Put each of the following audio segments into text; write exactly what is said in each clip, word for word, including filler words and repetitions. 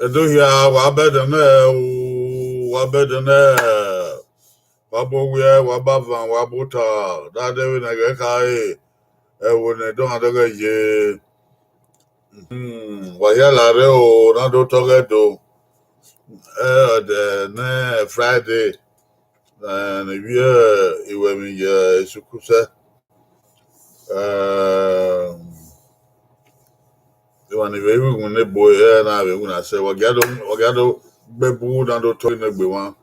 Ẹdo hia, wa bẹdẹ nẹ o, wa bẹdẹ nẹ, wa bọ wiẹ, wa bọ avan, wa bọ ota, da dẹ vbene ẹghẹ khare, ẹvbo ne dọmwadẹ ghẹ ye. Hmm, wa hia la rre o, na do tọ ghẹ do. Ẹ, ọdẹ ne Friday, ẹ, ne ivbi iwẹmwi ye esukusẹ. Ẹ, emwa ni vbe ru iwinna ebo ẹre na vbe winna sẹ, wa gia do, wa gia do gbe ẹbu na do tọ ne egbe mwa.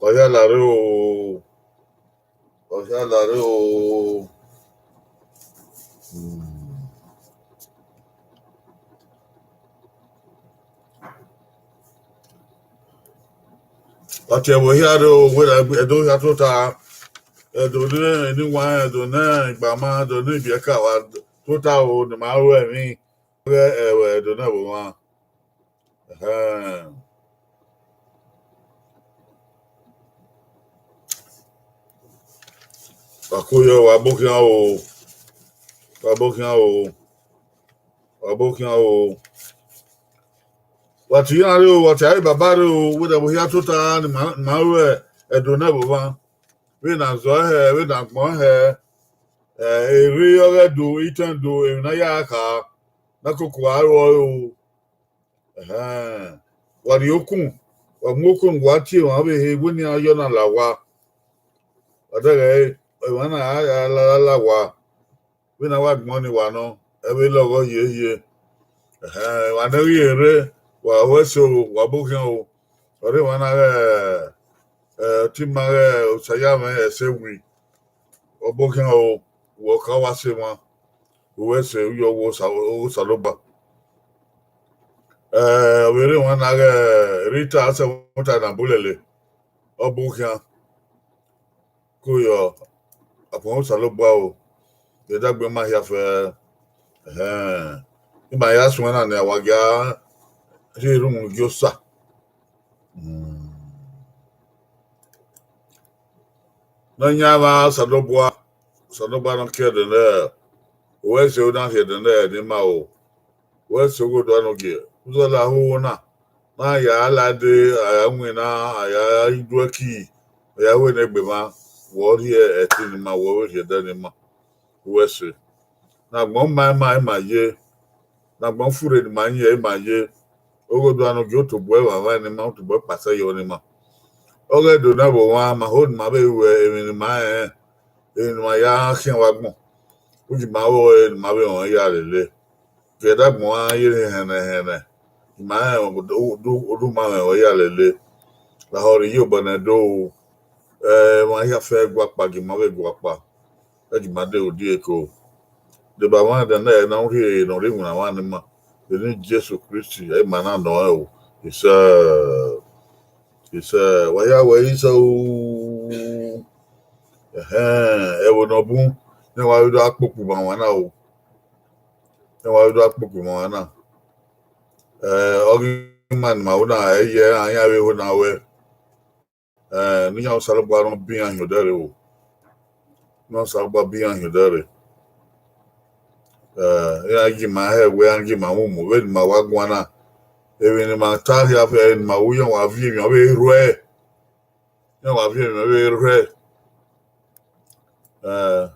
Wa hia la rre o, wa hia la rre o. Hmm. Wa tie ẹvbo hia rre o, wẹ ra Ẹdo hia tota, Ẹdo ne eniwan, Ẹdo ne igbama, Ẹdo ne ibiẹka, wa tota o, ne ima ru ẹmwẹ ghẹ ẹvbo Ẹdo ne ẹvbo mwa. Ẹhẹn. Wa ko yọ, wa bọ khian o, wa bọ khian o, wa bọ khian o. Wa tie iran rre o, wa tie avbe baba rre o, wẹ ra ẹvbo hia tota ne ima, ne ima ru Ẹdo ne ẹvbo mwa. Vbene a zọ hẹ, vbene a gbọn hẹ, ẹ, erre ọghe Ẹdo, itan Ẹdo, emwi ne a ya kha, ne a koko a ru ẹre o. Ẹhẹn. Wa rhie okun, wa mu okun ne uwa tie emwa ọvbehe, wẹ ne iran yọ na la owa. Wa dẹghẹ emwa na gha la, la, la owa. Vbene a wa gbọn ni wa nọ, ẹ vbe lọghọ hiehiere. Ẹhẹn, emwa ne ghi rre, wa ru ẹse o, wa bọ khian o. Ọre emwa na ghẹ, ẹ, ọtẹn ima ghẹ Osayaẹmwẹ Ẹsewi, wa bọ khian o, wẹ ọka wa sẹ emwa, ru ẹse, u yọ wẹ Osa, Osanobua. Ẹ, ọ vbe rre emwa na ghẹ Rita Asẹmwata ne Abulele, ọ bọ khian. Ko yọ, agbọn Osanobua o, ẹdẹ agbọn ima hia fẹ, ẹhẹn, ima ya suẹn na nian, wa gia rhie erhunmwu gie Osa. Hmm. Nọyaẹnmwa Osanobua, Osanobua ne ọ kie ẹdẹ nẹ, ru ẹse, u na rhie ẹdẹ nẹ ne ima o. Wẹ sẹ oghodo nọ gie, uzọla hoho na, na ya lade, a ya winna, a ya iduẹki, a ya ru ne egbe mwa, wẹ ọ rhie ẹtin ne ima, wẹ ọ vbe rhie ẹdẹ ne ima. Ru ẹse. Ne agbọn ma ima, ima ye. Ne agbọn furre ne ima yin, ima ye. Oghodo nọ gie, otobọ ẹmwamwa ne ima, otobọ ẹkpasẹ yọ ne ima. Ọghe Ẹdo ne ẹvbo mwa, ma ho ne ima vbe ru emwi ne ima rẹn, emwi ne ima ya khian vbe agbọn. Uyi ma vbe ọre ne ima vbe rẹn ya lele. Gie ẹdẹ agbọn a ye hẹnrẹn hẹnrẹn, ima rẹn odu, odu ma mwẹ ọre ya lele. Lahọ rre iyobọ ne do ru, ẹ, emwa hia fẹ guakpa, gie ima vbe guakpa. Ẹ gie ima de odieko. Deba mwa ẹdẹ nẹ ne ọ rhie, ne ọ rhie iwinna mwa ne ima. Vbe eni Jesu Kristi, ẹ ima na nọ rẹn o. Isẹ, isẹ, wa hia wẹ isẹ o. Ẹhẹn, ẹvbo ne ọ bun, ne wa vbe do a kpokpo ima wan na o. Ne wa vbe do a kpokpo ima wan na. Ẹ, ọ ghi ma ne ima ru na, ẹ i ye iran, iran vbe ho na wẹ, ẹ, ne iran Osanobua ne ọ bu iran hin odẹ rre o. Ne Osanobua bu iran hin odẹ rre. Ẹ, iran gie ima hẹ wẹ, iran gie ima mu mu vbene ima wa guan na. Emwi ne ima ta hia fẹ, ne ima ru, iran wa viọ emwi ọvbehe rhuẹ. Iran wa viọ emwi ọvbehe rhuẹ. Ẹ,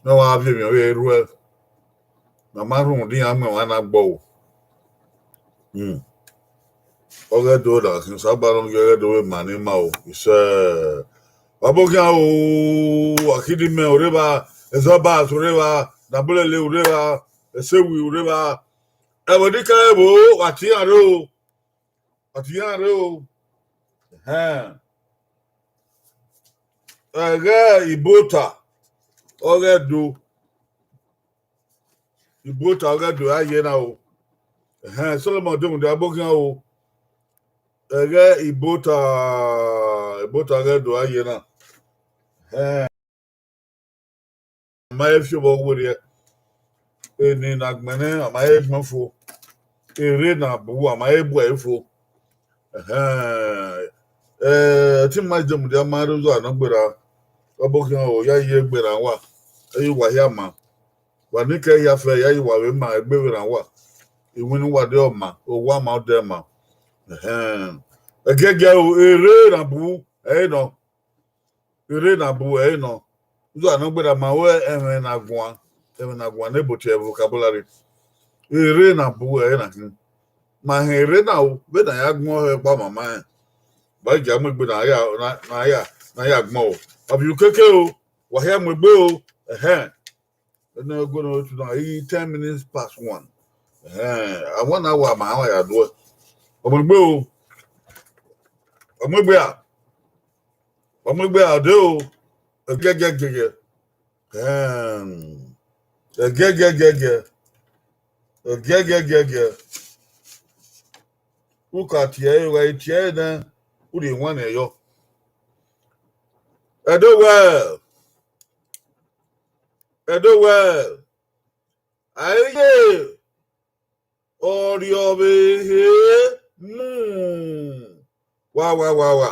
iran wa viọ emwi ọvbehe rhuẹ. Ne a ma rhunmwuda iran mu emwa na gbe o. Hmm. Ọghe Ẹdo na khin, Osanobua ne ọ gie ọghe Ẹdo vbe ma ne ima o. Isẹ, wa bọ khian o, Akidimẹ, u rre evba, Ezobas, u rre evba, Nabulele, u rre evba, Ẹsewi, u rre evba. Ẹvbo ni kẹ ẹvbo, wa tie iran rre o. Wa tie iran rre o. Ẹhẹn. Ẹghẹ Ibota, ọghe Ẹdo. Ibota ọghe Ẹdo a ye na o. Ẹhẹn, Solomon Demudia, bọ khian o. Ẹghẹ Ibota, Ibota ọghe Ẹdo a ye na. Ẹhẹn. A ma he fi obọ werriẹ. Eni ne a gbẹnnẹ, a ma he gbẹn fo. Erre ne a bu, a ma he bu ẹre fo. Ẹhẹn. Ẹ, te ima Demudia ma rre uza ne ọ gberra. Ọ bọ khian o, ya ye egbe rran uwa. Ẹ ye uwa hia ma. Wa ni kẹ hia fẹ, ya ye uwa vbe ma egbe vbe rran uwa. iwinna uwa de ọma, owa ma ọdẹ ma. Ẹhẹn. Ẹgiẹgiẹ o, erre na bu ẹre nọ. Erre na bu ẹre nọ. Udu anọ gberra ma wẹ ẹmwẹ na guan, ẹmwẹ na guan ne ebo tie vocabulary. Erre na bu ẹre na khin. Ma hẹn erre na o, vbene a ya gbọn ọhẹ ọkpa mama rẹn. Ba gia mu egbe na ya, na, na ya, na ya gbọn o. Ọvbiukeke o, wa hia mu egbe o. Ẹhẹn. Ene gue ne otu na, i ten minutes past one. Ẹhẹn, a one hour ma wa ya duẹ. Ọ mu egbe o. Ọ mu egbe a. Ọ mu egbe a, de o. Ẹgiẹgiẹgiẹgiẹ. Ẹhẹn. Ẹgiẹgiẹgiẹgiẹ. Ẹgiẹgiẹgiẹgiẹ. U ka tie ẹre, wa i tie ẹre nẹ, u rhie wan nẹ yọ. Ẹdo wẹ, Ẹdo wẹ, a i ye ọrriọvbehe mu. Wa, wa, wa, wa.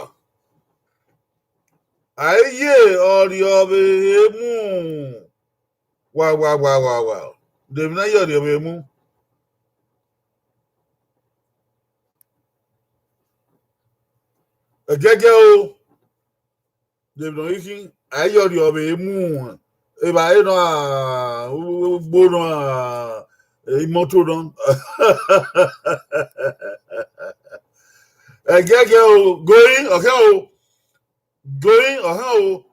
A i ye ọrriọvbehe mu. Wa, wa, wa, wa, wa. De emwi ne a ye ọrriọvbehe mu? Ẹgiẹgiẹ o. De emwi ne ọ ghi khin, a i ye ọrriọvbehe mu. Evbare nọ, a, ugbo nọ, a, imoto nọ. Ẹgiẹgiẹ o, gori, ọ khian o. Gori, ọ khian o.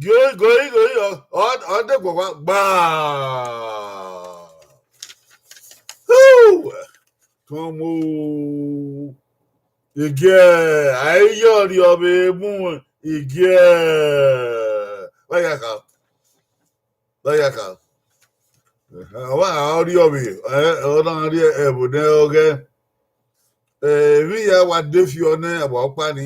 Gori, gori, gori, ọ, ọ, ọ de guọgua gba. Hu! Tọn mu. Igiẹ, a i ye ọrriọvbehe mu, igiẹ. Vbe a ya kha? Vbe a ya kha? Ẹhẹn, ọ wa rriọvbe, ẹ, ọ na rrie ẹvbo nẹ ọghẹ. Ẹ, emwi hia wa de fiọ nẹ ẹvbo ọkpa ni.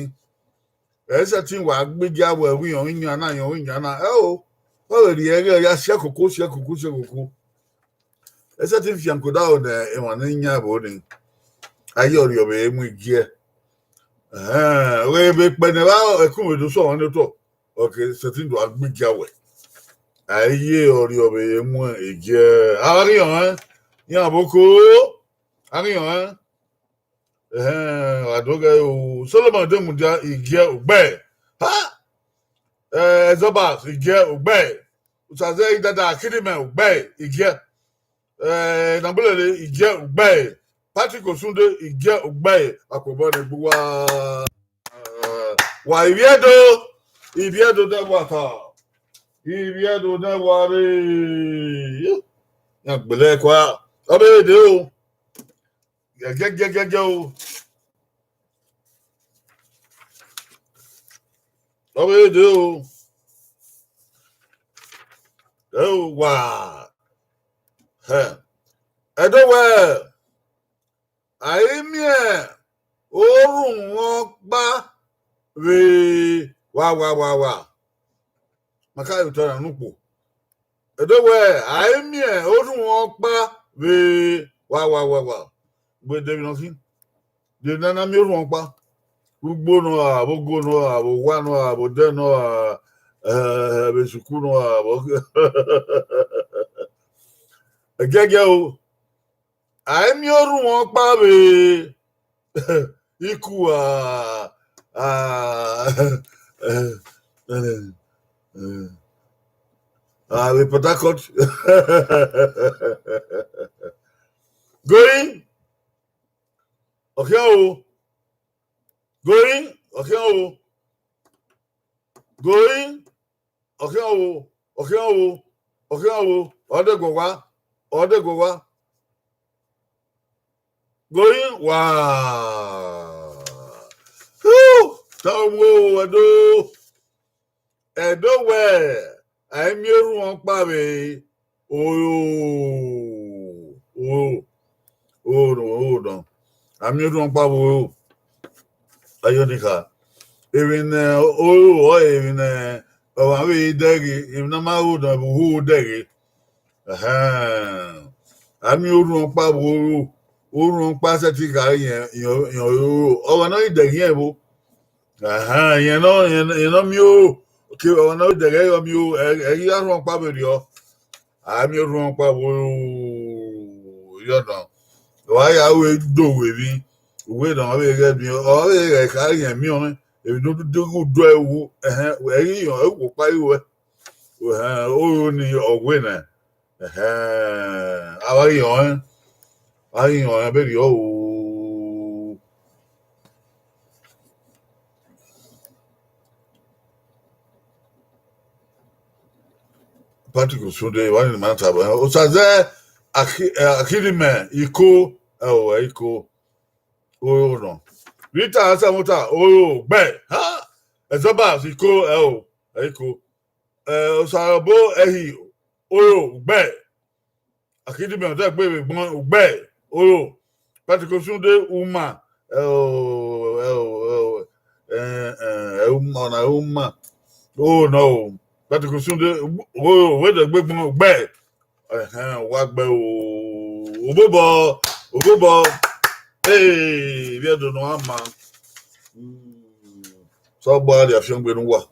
Ẹ i sẹtin wa gbe igia wẹ, wẹ irẹn ọre iyan na, irẹn ọre iyan na. Ẹ o, ọ vbe rhie ẹghẹ ya siẹ koko, siẹ koko, siẹ koko. Ẹ i sẹtin fian kodaro nẹ emwa ne iyan ẹvbo ni. A i ye ọrriọvbehe mu igiẹ. Ẹhẹn, vbe ekpẹ ne evba ẹkun vbe do sẹ ọmwa ne otọ, ọ ke sẹtin do gha gbe igia wẹ. A i ye ọrriọvbehe mu igiẹ. A ghi rẹn ọnrẹn, iran vbe oko, a ghi rẹn ọnrẹn. Ẹhẹn, wa do ghẹ o, Solomon de mudia igiẹ ugbẹe. Ha! Eh, Zobas igiẹ ugbẹe. Usazẹ Idada Akidimẹ ugbẹe igiẹ. Eh, Nabulele igiẹ ugbẹe. Patrick Osunde igiẹ ugbẹe. Akpobọ ne gbuwa. Wa ivbi Ẹdo, ivbi Ẹdo ne wa ta. Ivbi Ẹdo ne wa rre. Ya gbele ẹkua. Ọ vbe de o. Gẹgẹgẹgẹgẹ o. Ọ vbe de o. Ẹ o wa. Hẹ. Ẹdo wẹ, a i miẹn orhunmwu ọkpa vbe wa, wa, wa, wa. Ma ka ye otọ na ne ukpo. Ẹdo wẹ, a i miẹn orhunmwu ọkpa vbe wa, wa, wa, wa. Gbe de emwi nọ khin. De emwi ne a na miẹn orhunmwu ọkpa. Ugbo nọ a, vbe ogo nọ a, vbe owa nọ a, vbe odẹ nọ a, eh, vbe sukuru nọ a, vbe ẹgiẹgiẹ o. A i miẹn orhunmwu ọkpa vbe iku a, a, a, vbe Port Harcourt. Gori, ọ khian o. Gori, ọ khian o. Gori, ọ khian o, ọ khian o, ọ khian o, ọ de guọgua, ọ de guọgua. Gori wa. Hu, ta wo Ẹdo. Ẹdo wẹ, a i miẹn orhunmwu ọkpa vbe oro, oro, oro, oro nọ. A miẹn orhunmwu ọkpa vbe oro. Ayọ ni kha. Emwi ne oro ọre emwi ne ọmwa vbe dẹghe, emwi ne a ma ro nọ, vbe uhu dẹghe. Ẹhẹn. A miẹn orhunmwu ọkpa vbe oro, orhunmwu ọkpa sẹtin gha rẹn, rẹn, rẹn oro. Ọmwa ne ọ ghi dẹghe irẹn vbo? Ahan, rẹn nọ, rẹn, rẹn nọ miẹn oro. Ke ọmwa ne ọ ghi dẹghe irẹn ọ miẹn oro, ẹ, ẹ ghi gha orhunmwu ọkpa vberriọ. A miẹn orhunmwu ọkpa vbe oro, irẹn nọ. Ọ wa ya ru do ru emwi, uwẹ ne ọ vbe ghẹ miẹn, ọ vbe ghẹ kha rẹn miẹn ọnrẹn, emwi ne u do gu do ẹre wu, ẹhẹn, ẹ i rẹn, ẹ i wo ọkpa i ruẹ. Ẹhẹn, oro ni ọ wẹ nẹ. Ẹhẹn, a wa ghi rẹn ọnrẹn, a ghi rẹn ọnrẹn vberriọ o. Patrick Osunde, wa ni ma ta bọ. Osaze Aki-, eh, Akidimẹ, Iko, ẹ o, ẹ Iko. Oro nọ. Rita Asamota, oro, gbẹ. Ha! Ezobas, Iko, ẹ o, ẹ Iko. Eh, Osarọbo, Ẹhi, oro, gbẹ. Akidimẹ, ọdẹgbe vbe gbọn, ugbẹ, oro. Patrick Osunde, uma, ẹ o, ẹ o, ẹ o, ẹ, ẹ, ẹ, uma, ọna uma. Oro nọ o. Patrick Osunde, oro, wẹ dẹgbe gbọn, ugbẹ. Ẹhẹn, wa gbe o. Obobọ, obobọ. Ee, vbe Ẹdo ne ọ ma. Mm. Osanobua rhie afiangbe ne uwa.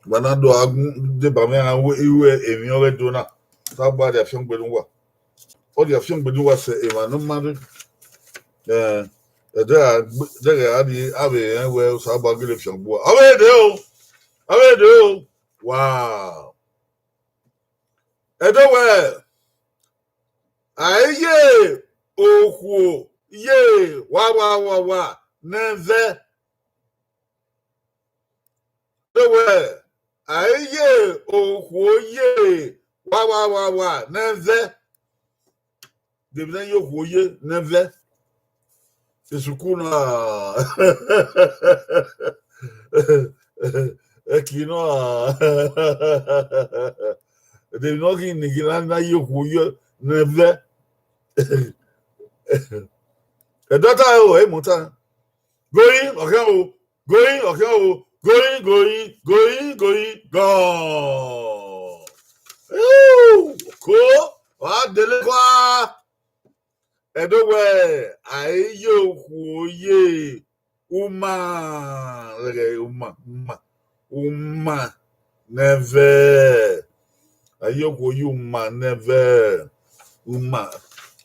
Wa na do a gun deba mwẹ, a wẹ, iwẹ emwi ọghe Ẹdo na. Osanobua rhie afiangbe ne uwa. Ọ rhie afiangbe ne uwa sẹ emwa ne ọ ma rre. Eh, ẹdẹ a gbe-, ẹdẹ a rhie, a vbe rẹn wẹ Osanobua gele fiangbe uwa. Ọ vbe dee o. Ọ vbe dee o. Wow. Ẹdo wẹ, a i ye okhuo ye wa, wa, wa, wa, ne ẹvẹ. Ẹdo wẹ, a i ye okhuo ye wa, wa, wa, wa, ne ẹvẹ. Debi ne a ye okhuo ye ne ẹvẹ. Esuku na. Ẹki nọ. Debi ne ọ ghi ni ghi na, na ye okhuo ye ne ẹvẹ. Ẹdọta o, ẹ i mọta. Gori, ọkhian o. Gori, ọkhian o. Gori, gori, gori, gori, gọ. Uu, ko, ọ dele kua. Ẹdo wẹ, a i ye okhuo ye uma, lẹghẹ uma, uma, uma ne ẹvẹ. A ye okhuo ye uma ne ẹvẹ. Uma.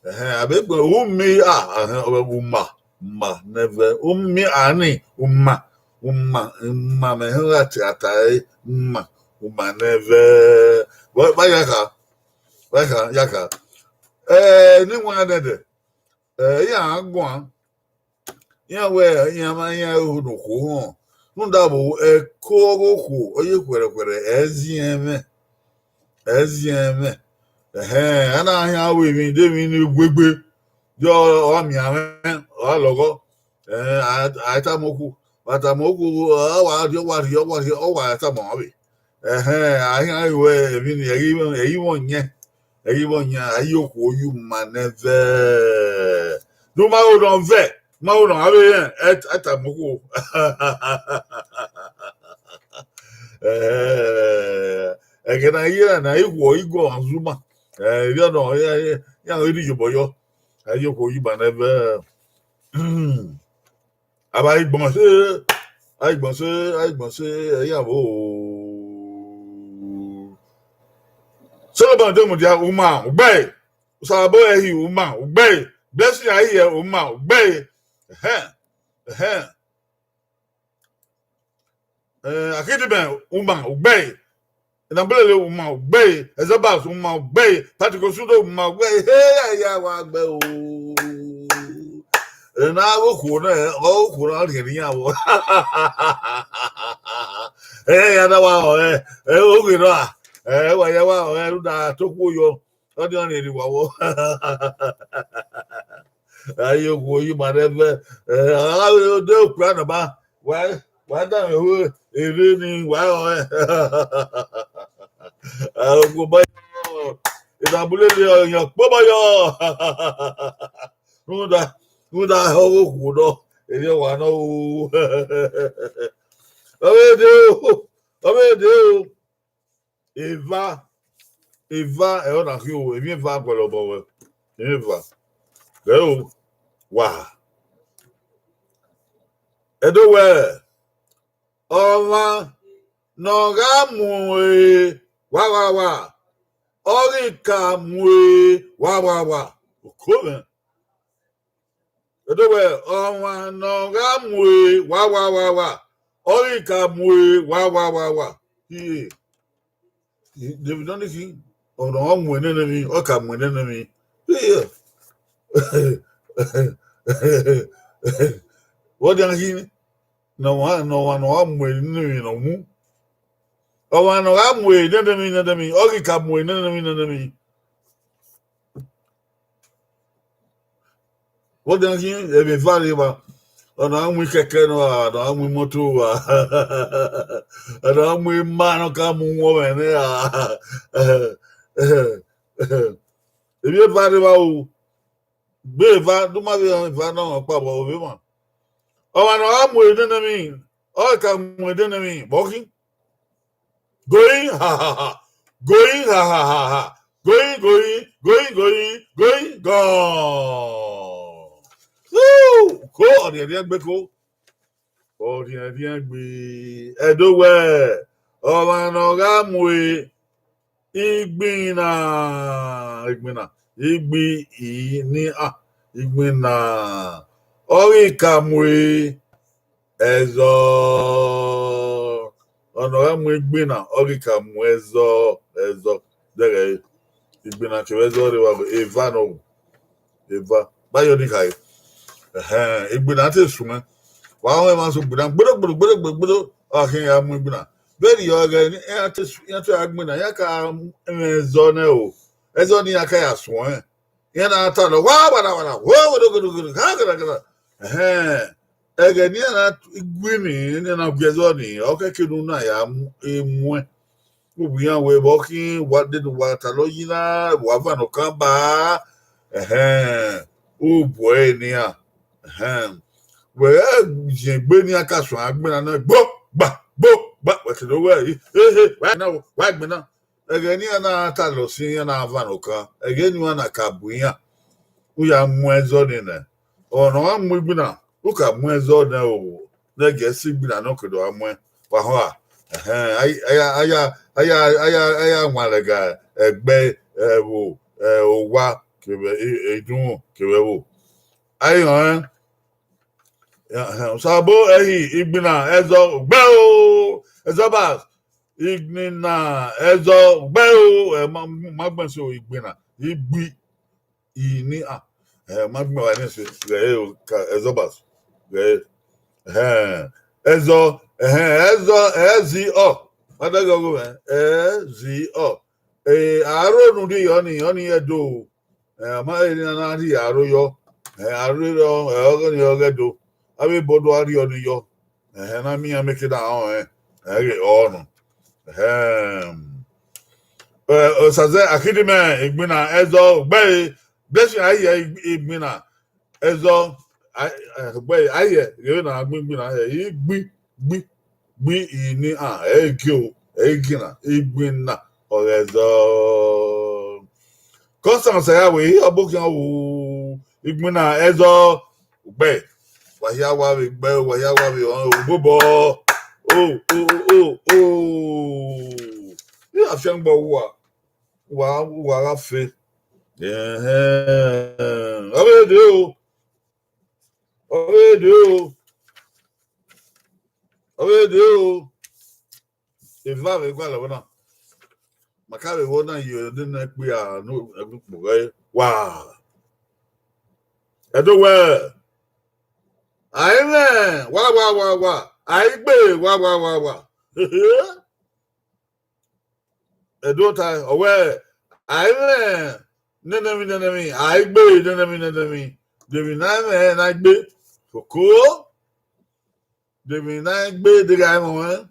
Ẹhẹn, a vbe gbe umi, a, ẹhẹn, ọ vbe gu uma, uma ne ẹvẹ. Umi, a ni, uma, uma, uma, mẹ hẹn gha tie ata ẹre, uma, uma ne ẹvẹ. Wa, wa ya kha, wa kha, ya kha. Eh, ne iwinna nẹdẹ, eh, iran guan, iran wẹ, iran ma, iran ru ne okhuo họn. Rhunmwuda vbo, ẹko ọghe okhuo, ọ ye khuẹrhẹkhuẹrhẹ, ẹ ziẹn ẹmwẹ, ẹ ziẹn ẹmwẹ. Ẹhẹn, a na khian ru emwi, de emwi ni guegbe, de ọ, ọ miẹn mwẹ, ọ lọghọ. Ẹhẹn, a, a i tama okhuo, wa tama okhuo, ọ wa rhie, ọ wa rhie, ọ wa rhie, ọ wa tama ọmwa vbe. Ẹhẹn, a khian ru emwi ni, ẹ ghi, ẹ ghi mwẹ ọyẹn, ẹ ghi mwẹ ọyẹn, a ye okhuo ye uma ne ẹvẹ. Ne u ma ho nọ vẹ, u ma ho nọ, avbe rẹn, ẹ, ẹ tama okhuo. Ẹhẹn, ẹghẹ ne a ye na, ne a i khuọ igho ọmwa zẹ uma. Ẹ, erriọ nọ, iran, iran, iran ghi rhie iyobọ yọ, a ye okhuo ye uma ne ẹvẹ. A vbe a i gbọn se, a i gbọn se, a i gbọn se, ẹ ya vbo. Solomon de mudia uma, ugbẹe. Osanobua Ẹhi uma, ugbẹe. Blessing Ahiẹ uma, ugbẹe. Ẹhẹn, ẹhẹn. Eh, Akidimẹ uma, ugbẹe. Enagbelele uma, ugbẹe. Ezobas uma, ugbẹe. Patrick Osunde uma, ugbẹe. He, ẹ ya wa gbe o. Ena ghe okhuo nẹ, ọ okhuo na rhiẹnrhiẹn avbe. Ẹ ya da wa họn ẹ, ẹ oghe nọ a, ẹ wa ya wa họn ẹ, rhunmwuda tokhuo yọ, ọ diọn rhiẹnrhiẹn wa vbọ. A ye okhuo ye ima nẹ vẹ, ẹ, a gha vbe de okpia nọ ba, wa, wa danmwehọ erre ni, wa họn ẹ. A okhuo ba, Enagbelele ọyọn kpobọ yọ. Rhunmwuda, rhunmwuda ọghe okhuo nọ, erriọ wa nọ o. Ọ vbe dee o, ọ vbe dee o. Eva, eva, ẹ, ọ na khin o, emwi eva gualọ obọ wẹ, emwi eva. Ghẹ o, wa. Ẹdo wẹ, ọmwa ne ọ gha mu e wa, wa, wa, ọ ghi ka mu e wa, wa, wa. Oko mwẹ. Edo wẹ, ọmwa ne ọ gha mu e wa wa wa wa, ọ ghi ka mu e wa wa wa wa. Iye, Davido ni khin, ọmwa ne ọ mu e nene emwi, ọ ka mu e nene emwi. Iye. Vbọdian khin, ne ọmwa, ne ọmwa ne ọ gha mu e nene emwi ne ọ mu. Ọmwa ne ọ gha mu e nene emwi, nene emwi, ọ ghi ka mu e nene emwi, nene emwi. Vbọdian khin, emwi eva rre evba. Ọ na mu ikẹkẹ nọ, ọ na mu imoto, ọ na mu ima ne ọ ka mu uwọnmwẹ nẹ. Emwi eva rre evba o. Gbe eva, du ma vbe eva ne ọmwa ọkpa vbe ovbi emwa. Ọmwa ne ọ gha mu e nene emwi, ọ ka mu e nene emwi, vbe ọ khin? Going, ha, ha, ha. Going, ha, ha, ha, ha. Going, going, going, going, going, gone. Woo! Ko, ọ rhiẹnrhiẹn gbe ko. Ọ rhiẹnrhiẹn gbe. Edo wẹ, ọmwa ne ọ gha mu e igbinna, igbinna, igbi, i, ni, a, igbinna. Ọ ghi ka mu e ẹzọ. Ọna ọ gha mu igbinna, ọ ghi ka mu ẹzọ, ẹzọ. Dẹghẹ igbinna kevbe ẹzọ rre evba, eva nọ wu. Eva. Ba yọ ni khare. Ẹhẹn, igbinna te suẹn. Wa họn emwa so igbinna, gbodo, gbodo, gbodo, gbodo, gbodo. Ọ khian ya mu igbinna. Vbene ọ ghe ni, iran te su-, iran te a gbinna, iran ka mwẹ ẹzọ nẹ o. Ẹzọ ni iran ka ya suẹn. Iran na ta lọ, wa, wa, wa, wa, wa, wo, wo, do, do, do, do, ha, gara, gara. Ẹhẹn. Ẹghẹ ne iran na gu ni, ne iran na gu ẹzọ ni, ọ kẹkẹ ne u na ya mu, e muẹn. Ubi iran wẹ vbe ọ khin, wa de ne uwa ta lọ yi na, wa van nọ kan ba, ẹhẹn, u bu ẹre ne iran, ẹhẹn. Wẹ ghẹ yin egbe ne iran ka suẹn agbinna na, gbo, gba, gbo, gba, wẹ kene wẹ, ehe, wa na, wa gbinna. Ẹghẹ ne iran na ta lọ sin iran na van nọ kan, ẹghẹ ne iran na ka bu iran, u ya mu ẹzọ ni nẹ. Ọna ọ gha mu igbinna, u ka mu ẹzọ nẹ o, ne gie ẹse igbinna ne ọ ke do gha muẹn, wa họn a. Ẹhẹn, a ya, a ya, a ya, a ya, a ya wanlẹ ga ẹgbẹ, ẹvbo, ẹ, owa, kevbe e-, edunmwu, kevbe ẹvbo. A i họn ẹn, ẹhẹn, Osabo, ẹhi, igbinna, ẹzọ, gbe o, ẹzọ ba, igbinna, ẹzọ, gbe o, ẹ, ma, ma gbẹn so igbinna, igbi, i, ni, a, ẹ, ma gbẹn wa nẹ se, ghẹ e o, ka, ẹzọ ba, ghẹ e, ẹhẹn, ẹzọ, ẹhẹn, ẹzọ, ẹ zi ọ, ma dẹghe ọghe mwẹ, ẹ zi ọ, e, aro ne u rhie yọ ni, ọni i Ẹdo o. Ẹ, ọ ma rẹn ne a na rhie aro yọ. Ẹ, aro rọ, ẹ, ọghe ni ọghe Ẹdo. Avbe ebo do a rhie ọni yọ. Ẹhẹn, na miẹn iran miẹn ke na rẹn ọnrẹn. Ẹ, ghe ọ nọ. Ẹhẹn. Ẹ, Osazẹ Akidimẹ, igbinna, ẹzọ, gbe, Blessing, a i ye igbinna, ẹzọ, a, ẹ, gbe, a i ye, ghe na gbe igbinna, ẹ, igbi, gbi, gbi, i, ni, a, ẹ i gie o, ẹ i gie na, igbinna, ọ ghe ẹzọ. Constance, ẹ ya wẹ, ọ bọ khian o, igbinna, ẹzọ, gbe, wa hia wa vbe gbe, wa hia wa vbe ọnrẹn, obobọ, o, o, o, o, o. I ra fiangbe uwa, uwa, uwa gha fe. Ẹhẹn, ọ vbe dee o. Ọ vbe dee o. Ọ vbe dee o. Eva vbe gualọ vbọ na. Ma ka vbe vbọ na ye ọdẹ na ekpia ne ẹgbukpo ghẹ wa. Ẹdo wẹ, a i mwẹ wa wa wa wa, a i gbe wa wa wa wa. Ẹdo ta, ọ wẹ, a i mwẹ nene emwi, nene emwi, a i gbe nene emwi, nene emwi. De emwi ne a i mwẹ ne a i gbe? Koko. De emwi ne a i gbe deghẹ a i mwẹ ọnrẹn?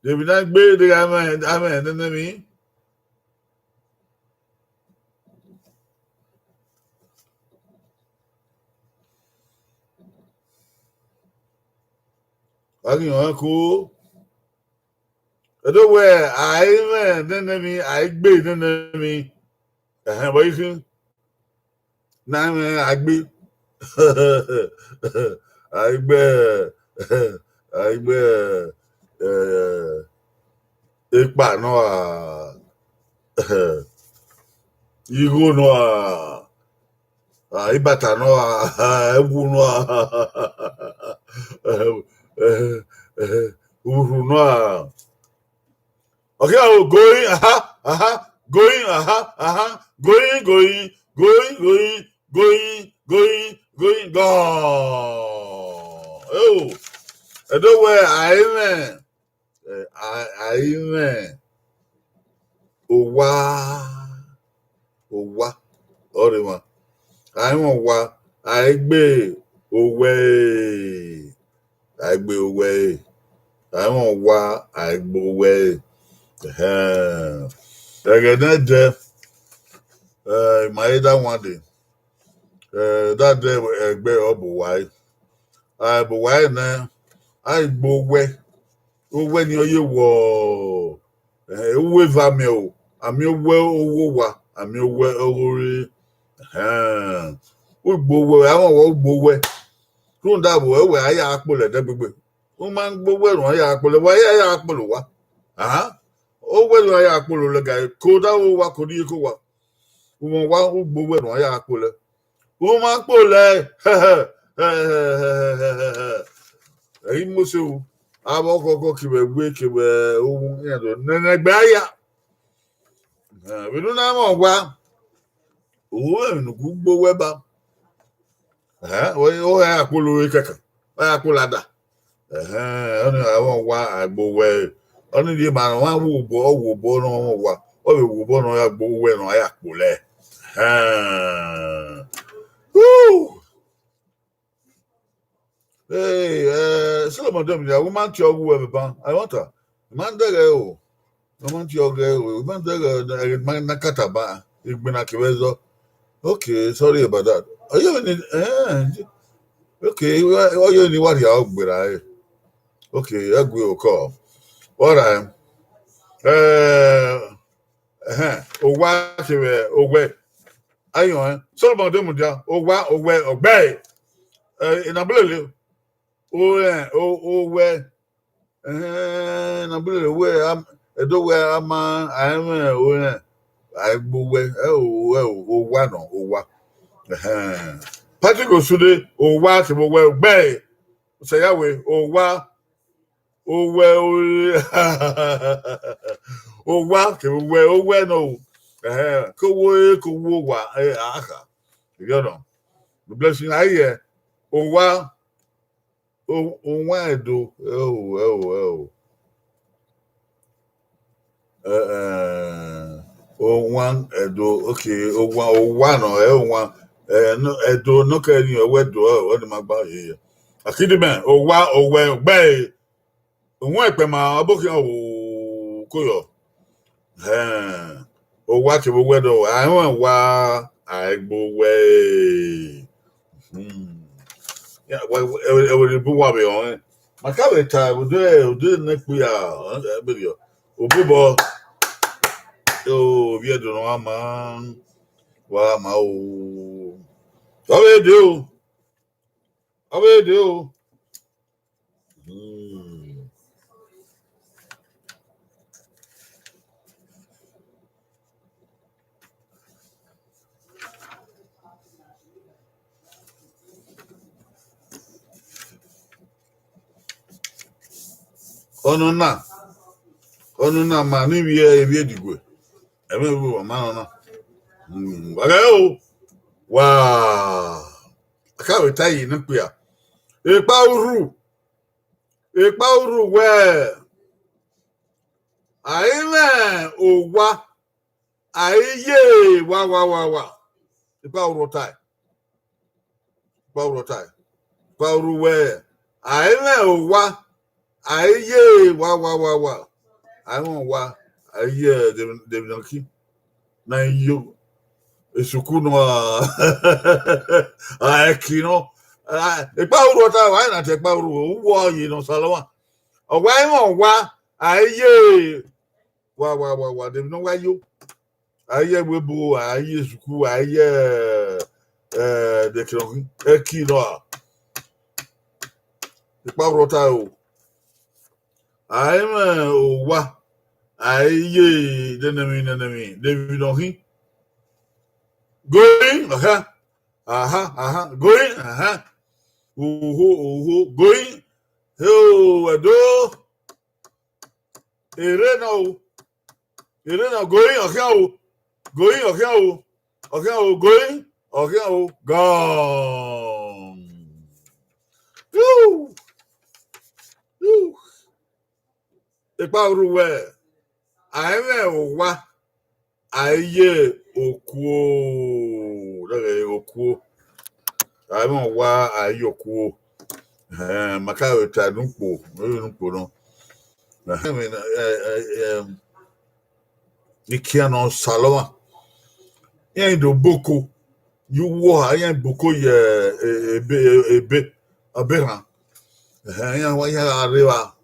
De emwi ne a i gbe deghẹ a i mwẹ, a i mwẹ nene emwi? A ghi họn ẹko. Ẹdo wẹ, a i mwẹ nene emwi, a i gbe nene emwi. Ẹhẹn, vbọ i khin? Ne a i mwẹ, a i gbe. A i gbe, a i gbe, eh, ekpa nọ a. Igho nọ a, a, ibata nọ a, ẹwu nọ a, urhu nọ a. Okay, oh, going, aha, aha, going, aha, aha, going, going, going, going, going, going, going, gone. Oh, ẹdẹ wẹ a i mwẹ, eh, a, a i mwẹ owa, owa, ọrọre emwa. A i mwẹ owa, a i gbe owẹ ẹre, a i gbe owẹ ẹre. A i mwẹ owa, a i gbe owẹ ẹre. Ẹhẹn. Ẹghẹ ne ẹdẹ, eh, ima i da wan dee. Eh, da dẹ ẹgbẹ ọ bu uwa ẹre. A bu uwa ẹre nẹ, a i gbe owẹ. Owẹ ni ọ ye wọ, eh, uwu eva miẹn o, a miẹn owẹ owa, a miẹn owẹ ọghorre. Ẹhẹn. U gbe owẹ, a i mwẹ owa, u gbe owẹ. Rhunmwuda vbe wẹ a ya kpolo ẹdẹ gbegbe. U ma gbe owẹ erhunmwu a ya kpolo, wa ya, ya kpolo owa. Aha. Owẹ erhunmwu a ya kpolo lẹ ga, ko da vbe owa, ko da iyeke owa. U mwẹ owa, u gbe owẹ erhunmwu a ya kpolo. U ma kpolo ẹre. Ẹ i mose o. Avbe ọkhọkhọ kevbe ẹwe kevbe owu iran do nene ẹgbẹ a ya. Eh, vbene u na mwẹ owa, u ru emwi ne u gu gbe owẹ ba. Ẹhẹn, ọ, ọ ya kpolo ore kẹkan, ọ ya kpolo ada. Ẹhẹn, ọnii a i mwẹ owa, a i gbe owẹ ẹre. Ọnii rhie ma ne ọmwa wu obọ, ọ wu obọ ne ọ mwẹ owa, ọ vbe wu obọ ne ọ ya gbe owẹ ne ọ ya kpolo ẹre. Ẹhẹn. Woo! Hey, eh, Solomon Demi, I want to go where ban. I want to. Man dẹghẹ o. I want to go. I want to go. I man na kata ba. Igbina kevbe zọ. Okay, sorry about that. Are you in? Eh, okay, are you in what you are? Okay, I agree. Okay. All right. Eh, Ẹhẹn, owa kevbe owẹ. Ayọn, eh, Solomon de mudia, owa, owẹ, ọgbẹe. Eh, Enagbelele, orẹn, o-, owẹ. Ẹhẹn, Enagbelele wẹ, am-, Ẹdo wẹ, a ma, a i mwẹ orẹn, a i gbe owẹ, ẹ o, ẹ o, owa nọ, owa. Ẹhẹn. Patrick Osunde, owa kevbe owẹ, ọgbẹe. Sẹyawe, owa, owẹ, owẹ, owa kevbe owẹ, owẹ nọ o. Ẹhẹn, ke owo re, ke owo owa, eh, a kha. You get nọ? The blessing, I hear. Owa, o-, owa Ẹdo, ẹ o, ẹ o, ẹ o. Eh, eh, owa Ẹdo, okay, owa, owa nọ, ẹ owa, eh, no, Ẹdo, nọ kẹ ni, owẹ Ẹdo, ẹ, ọ ni ma gba ye. Akidimẹ, owa, owẹ, ọgbẹe, owa ẹkpẹma, ọbokhian, o, koyọ. Ẹhẹn, owa kevbe owẹ nọ, a i mwẹ owa, a i gbe owẹ. Hmm. Ya, wẹ, wẹ, ẹvbo, ẹvbo ne bu wa vbe ọnrẹn. Ma ka vbe ta, ude, ude ne kpia, ẹ, ẹ, bẹghe ọ. Obubọ, o, vbe Ẹdo nọ, wa ma, wa ma o. Ọ vbe dee o. Ọ vbe dee o. Hmm. Ọnọna, ọnọna ma ne ivbi, ivbi Edigwe, ẹmwẹ vbe ma nọ na. Hmm, wa ghẹ o, wa, a ka vbe ta yi ne kpia. Ekpa urhu, ekpa urhu wẹ, a i mwẹ owa, a i ye wa, wa, wa, wa. Ekpa urhu ọtae. Ekpa urhu ọtae. Ekpa urhu wẹ, a i mwẹ owa, a i ye wa, wa, wa, wa. A i mwẹ owa, a i ye, eh, David, David Nọki. Na i yo. Esuku nọ, a, a, ẹki nọ. A, ekpa urhu ọtae, wa i na te ekpa urhu, uwu ọye nọ, Saloma. Ọ wa i mwẹ owa, a i ye wa, wa, wa, wa, de emwi ne ọ wa yo. A i ye ẹvbo ebo, a i ye esuku, a i ye, eh, de ekirọnrhin, ẹki nọ a. Ekpa urhu ọtae o. A i mwẹ owa, a i ye nene emwi, nene emwi, de emwi ne ọ khin. Going, aha, aha, aha, going, aha. Oho, oho, going. Heo, Ẹdo. Ere na o. Ere na, going, ọ khian o. Going, ọ khian o. Ọ khian o, going, ọ khian o, gone. Yoo. Yoo. Ekpa ru wẹ, a i mwẹ owa, a i ye okuo. Dẹghẹ okuo. A i mwẹ owa, a i ye okuo. Ehẹn, ma ka vbe ta enu ukpo, enu ukpo nọ. Ehẹn, eh, eh, eh, ikian ne ọ salọ ọmwa. Iran do boko, ye uwu oha, iran boko ye, eh, ebe, ebe, ọberhan. Ehẹn, iran wa, iran gha rre evba.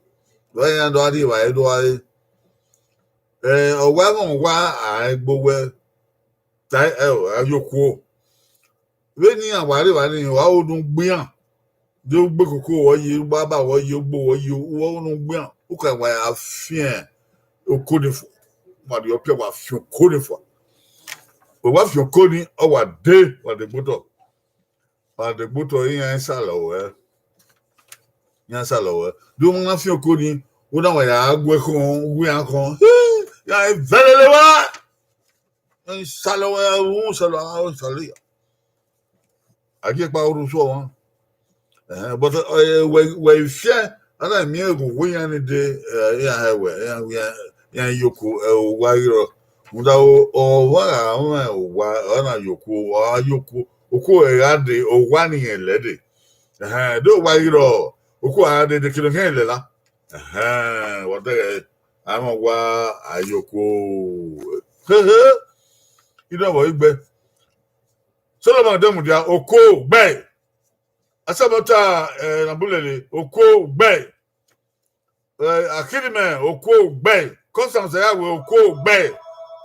Vbe iran do gha rre evba, e do gha re. Eh, ọ wa ẹmwẹ owa, a i gbe owẹ, ta, eh, a i ye okuo. Vbene iran wa rre evba nii, ọ ru ne u gbe iran. De ugbe koko wọ ye, ugbaba wọ ye, ugbo wọ ye, u ru ne u gbe iran. U ka wa ya fian oko ni fua. Ma rhie ọpiọ, wa fian oko ni fua. Wẹ wa fian oko ni, ọ wa dee, wa degbe otọ. Wa degbe otọ, iran i salọ ruẹ. Iran i salọ ruẹ. De u ma na fian oko ni, u na wa ya gu ẹkhọn, u gu iran khọn. Iran i vẹlele wa. Iran i salọ ruẹ, u salọ, a salọ ya. A gie ekpa ru sẹ ọmwa. Ehẹn, but, eh, wẹ, wẹ i fian, a na miẹn eghogho iran ni dee, eh, iran hẹ wẹ, iran, iran, iran ye okuo, eh, owa ghi rrọọ. Rhunmwuda ọmwa gha mwẹ owa, ọ na ye okuo, ọ gha ye okuo, okuo ẹre gha dee, owa ne irẹn lẹ dee. Ehẹn, de owa ghi rrọọ, okuo gha dee, de kene irẹn lẹ la. Ehẹn, vbe ọ dẹghẹ, a i mwẹ owa, a i ye okuo. Hehe, I dọbọ igbe. Solomọn de mudia, okuo gbe. Asamọta, eh, na bulele, okuo gbe. Eh, Akhidimẹ, okuo gbe. Constance ya wẹ okuo gbe.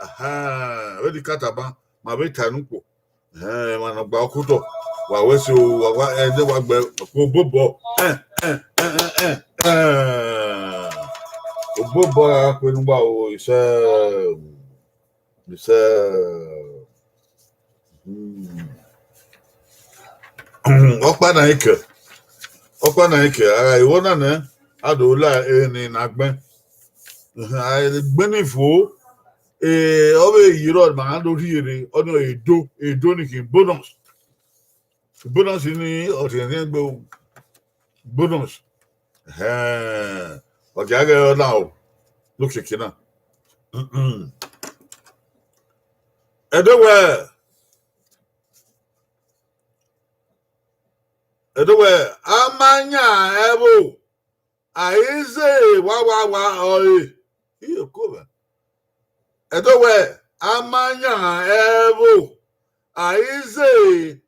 Ahan, vbe ni ka tama, ma vbe ta enu ukpo. Ehẹn, ma nọ gba ọkutọ. Wa wẹ so, wa wa, eh, de wa gbe obobọ. Eh, eh, eh, eh, eh, eh. Obobọ gha kpe ne uwa o, isẹ. Isẹ. Hmm. Ọkpa na i kẹ. Ọkpa na i kẹ. A gha ru ọna nẹ, a do la eni na gbẹn. Ehẹn, a i gbẹn ni fo, eh, ọ vbe yi rọ ma do rhie rre, ọ ni Edo, Edo ni khin bonus. Bonus ni ọ rhiẹnrhiẹn gbe o. Bonus. Ehẹn, ọ gia ghẹ ọ na o. Lukeke na. Ẹdo wẹ, Ẹdo wẹ, a ma yan ẹvbo, a i ze wa wa wa ọre. Iyoko vẹ. Ẹdo wẹ, a ma yan ẹvbo, a i ze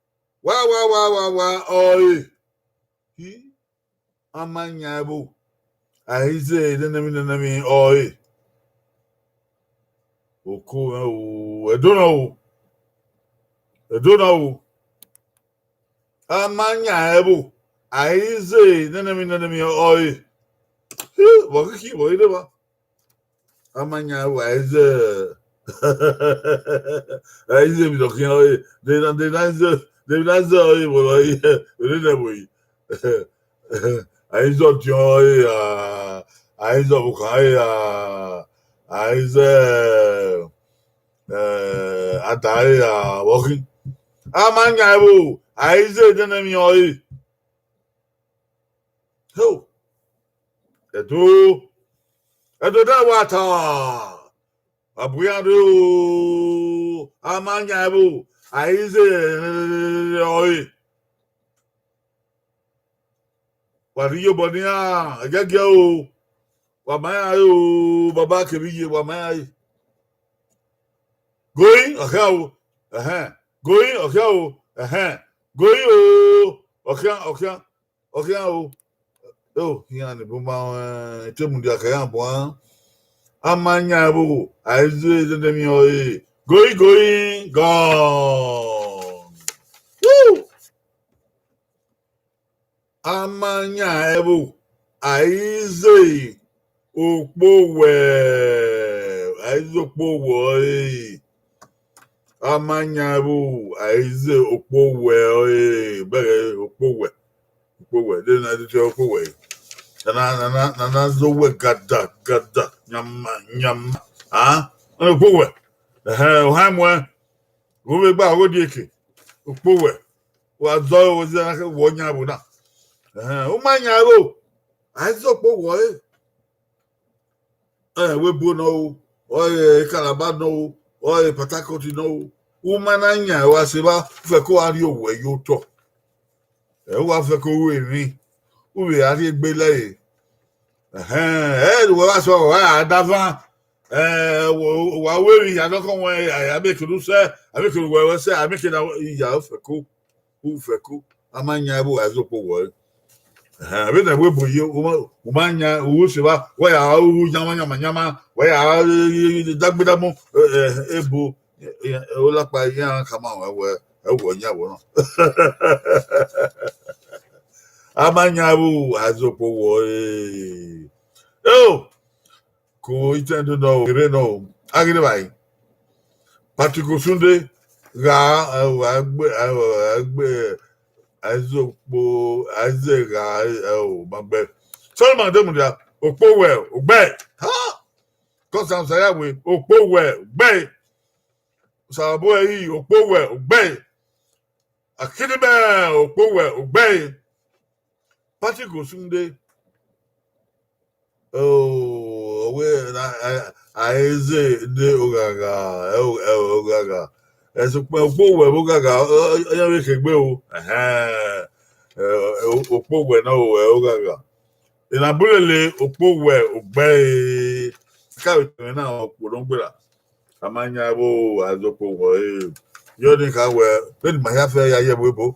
wa wa wa wa wa ọre. Hi, a ma yan ẹvbo, a i ze nene emwi nene emwi ọre. Oko mwẹ o, Ẹdo na o. Ẹdo na o. A ma yan ẹvbo, a i ze nene emwi nene emwi ọre. Hi, vbọ kiki vbọ i rre evba. A ma yan ẹvbo, a i ze, a i ze emwi nọ khian ọre. De na, de na ze, de na ze ọre vbọ ọre, ere nẹ vbo yi. A i ze ọdiọn ọre, a, a i ze ọvbokhan ọre, a, a i ze, eh, ada ọre, a, vbọ khin. A ma yan ẹvbo, a i ze nene emwi ọre. Ho. Ẹdo. Ẹdo da wa ta. A bu iran rre o. A ma yan ẹvbo, a i ze ọre. Wa rhie iyobọ ne iran, ẹgiẹgiẹ o. Wa ma iran re o, baba kevbe iye, wa ma iran re. Going, ọ khian o. Ẹhẹn. Going, ọ khian o. Ẹhẹn. Going o. Ọ khian, ọ khian. Ọ khian o. O, iran ni bu ma, eh, te mudia kẹ iran buan. A ma yan ẹvbo, a i ze nene emwi ọre. Going, going, gone. Woo! A ma yan ẹvbo, a i ze okpowẹ, a i ze okpowẹ ọre. A ma yan ẹvbo, a i zẹ okpowẹ ọre, bẹghe okpowẹ. Okpowẹ, de na dede okpowẹ. Na na na na na zo wẹ gada gada, nyama nyama. Ah, okpowẹ. Ẹhẹn, ohan muẹn. Wo vbe gba ọghe dieke. Okpowẹ. Wa zọ ẹvbo zẹ na ke wọ yan ẹvbo na. Ẹhẹn, u ma yan ẹvbo. A i zẹ okpowẹ ọre. Ẹ, wẹ ebo nọ o, ọ i Calabar nọ o, ọ i Port Harcourt nọ o, u ma na yan ẹvbo, a sẹ evba, u fẹko a rhie owẹ ye otọ. Ẹ, u wa fẹko ru emwi, u vbe a rhie egbe lẹre. Ẹhẹn, ẹ, wẹ wa sẹ ọghọ, a da van, ẹ, wa wẹ emwi hia nọkhọn wẹ, a, a miẹn kene u sẹ, a miẹn kene uwẹ wẹ sẹ, a miẹn kene iya u fẹko. U fẹko, a ma yan ẹvbo, a i zẹ okpowẹ ọre. Ẹhẹn, vbene ẹvbo ebo ye, u ma, u ma yan, u sẹ evba, wẹ ya ru nyama nyama nyama, wẹ ya dagbe damo, ebo, olakpa iran khama ruẹ wẹ, ẹvbo yan ẹvbo na. A ma yan ẹvbo, a i zẹ okpowẹ ọre. Eo! Ko itẹn do nọ o, gherhe nọ o, a ghi rre evbare. Patrick Osunde gha, a gbe, a gbe, a i zẹ okpo, a i zẹ gha, ẹ o, ma gbẹ. Solomon de mudia, okpowẹ, ogbẹe. Ha! Kọsa Osayawe, okpowẹ, ogbẹe. Osaboẹri, okpowẹ, ogbẹe. Akinimẹ, okpowẹ, ogbẹe. Patrick Osunde, oh, ọ wẹ na, a, a i zẹ ne oghagha, ẹ o, ẹ o, oghagha. Ẹsokpan okpowẹ vbe oghagha, ọ, ọ, ọ yan vbe khegbe o. Ẹhẹn. Ẹ, ẹ, okpowẹ na o, ẹ oghagha. Ena bulele okpowẹ ogbẹe. Ka vbe tẹmwẹ na okpo ne ọ gberra. A ma yan ẹvbo, a i zẹ okpowẹ ọre. Yọ ni kha wẹ, vbene ma hia fẹ ya ye ẹvbo ebo,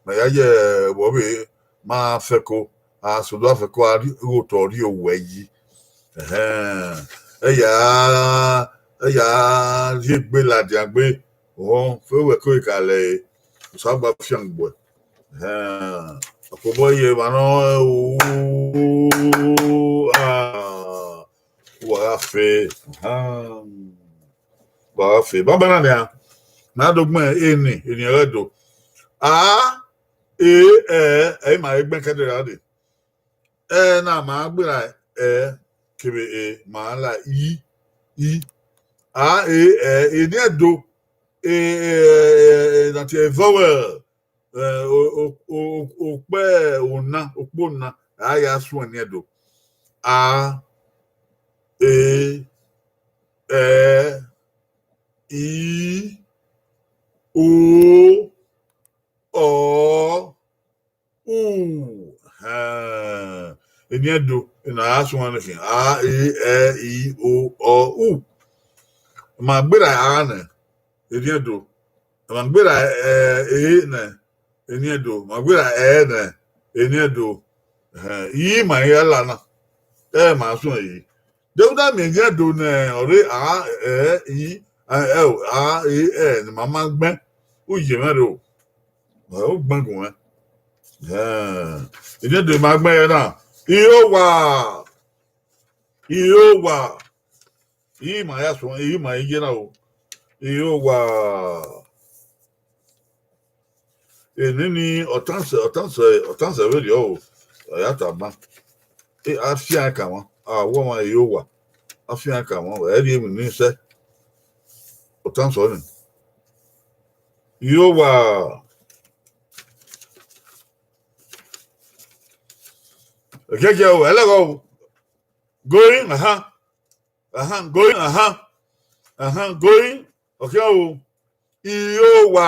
ma ya ye ẹvbo vbe, ma fẹko, a solo a fẹko, a rhie, ghe otọ rhie owẹ yi. Ẹhẹn, ẹ ya, ẹ ya rhie egbe ladian gbe, ohọn, fe wẹ ko ka lẹ, Osanobua fian gbe. Ẹhẹn, ọkpobọ ye emwa nọ, o, a, uwa gha fe, ahan. Uwa gha fe. Banbanna nian, na do gbẹn eni, eni ẹghẹ do. A, e, ẹ, ẹ i ma he gbẹn kẹdẹ ra dee. Ẹ na ma gberra ẹ kevbe e ma la i, i. A, e, ẹ, eni ẹdo, e, e, e, e, that is a vowel. Ẹ, o, o, o, okpẹ ona, okpo na, a ya suẹn eni ẹdo. A, e, ẹ, i, o, ọ, u. Hẹn. Eni ẹdo, ena a suẹn nẹ khian. A, e, ẹ, i, o, ọ, u. Ma gberra a nẹ, eni ẹdo. Ma gberra ẹ, e nẹ, eni ẹdo. Ma gberra ẹ nẹ, eni ẹdo. Hẹn, i ma hia la na. Ẹ ma suẹn yi. De u na miẹn eni ẹdo ne ọre a, ẹ, i, ẹ, ẹ, o, a, e, ẹ, ne ma ma gbẹn. U ye mwẹ rre o. Ẹ, u gbẹn gun mwẹ. Hẹn. Eni ẹdo ma gbẹn na. Ihowa. Ihowa. I ma ya suẹn, i ma ye na o. Ihowa. Eni ni Ọtansẹ, Ọtansẹ, Ọtansẹ vberriọ o. Ọ ya tama. E, a fian ka mwa, a wọ mwa Ihowa. A fian ka mwa, ẹ rhie emwi ni sẹ. Ọtansẹ ọnii. Ihowa. Ẹgẹgẹ o, ẹlẹghọ o. Going, ahan. Ahan, going, ahan. Ahan, going. Okay o. Ihowa.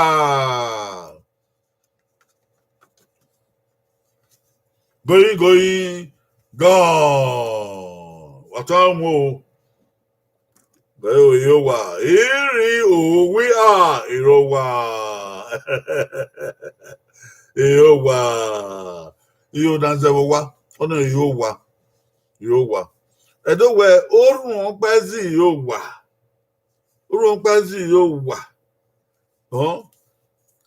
Going, going, gone. Wa tọn mu o. Ihowa. Iri owi a, ihowa. Ihowa. Iho na zẹ vbe owa. Ọnii ihowa. Ihowa. Ẹ do wẹ, orhunmwu ọkpa zẹ ihowa. Orhunmwu ọkpa zẹ ihowa. Họn?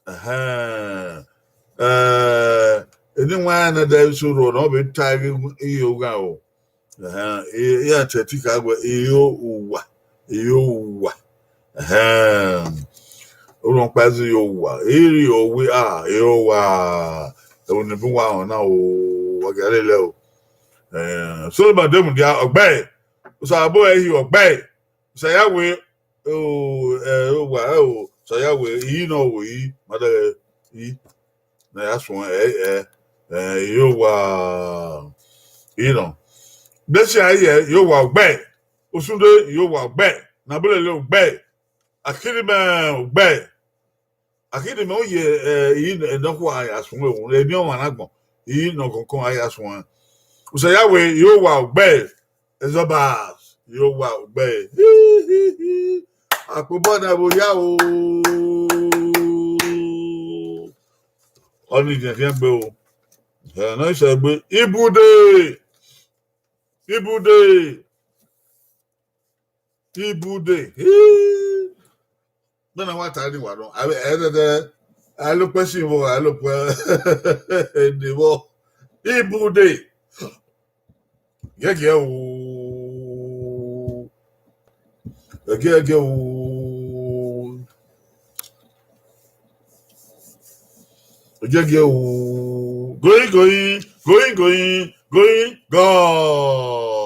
Ẹhẹn. Ẹ, eni wan ne ẹdẹ sẹ orhuọ ne ọ vbe ta ighẹ iho ghan o. Ẹhẹn. E, iran te ẹtin kha wẹ, iho uwa. Iho uwa. Ẹhẹn. Orhunmwukpa zẹ iye owa, erriọ owa, a, erriọ owa, ẹvbo ne bun uwa họn na o, wa gia lele o. Eh, Solomọn de mudia, Ọgbẹe, Osanobua ẹre hi Ọgbẹe, Osayawe, o, eh, owa, eh, o, Osayawe, iyi nọ o, iyi, ma dẹghẹ, iyi, ne a ya suẹn, eh, eh, eh, erriọ owa, iyi nọ. Blessing a ye, erriọ owa Ọgbẹe, Osunde, erriọ owa Ọgbẹe, Nabulele Ọgbẹe, Akinimẹ Ọgbẹe. Akinimẹ u ye, eh, iyi nọkhua a ya suẹn o, eni ọmwa na agbọn, iyi nọ kọnkọn a ya suẹn. Osayawe, erriọ owa Ọgbẹe, Ezobas, erriọ owa Ọgbẹe. Akpobọ ne ẹvbo hia o. Ọnii jẹn khian gbe o. Ẹ, ne ọ sẹ egbe, Ibude. Ibude. Ibude. Hii. Mẹ na wa ta ni wa nọ. Avbe ẹdẹdẹ, a lo kpẹ si vbọ, a lo kpẹ de vbọ. Ibude. Gẹgiẹ o. Gẹgiẹ o. Gẹgiẹ o. Going, going, going, going, going, gone.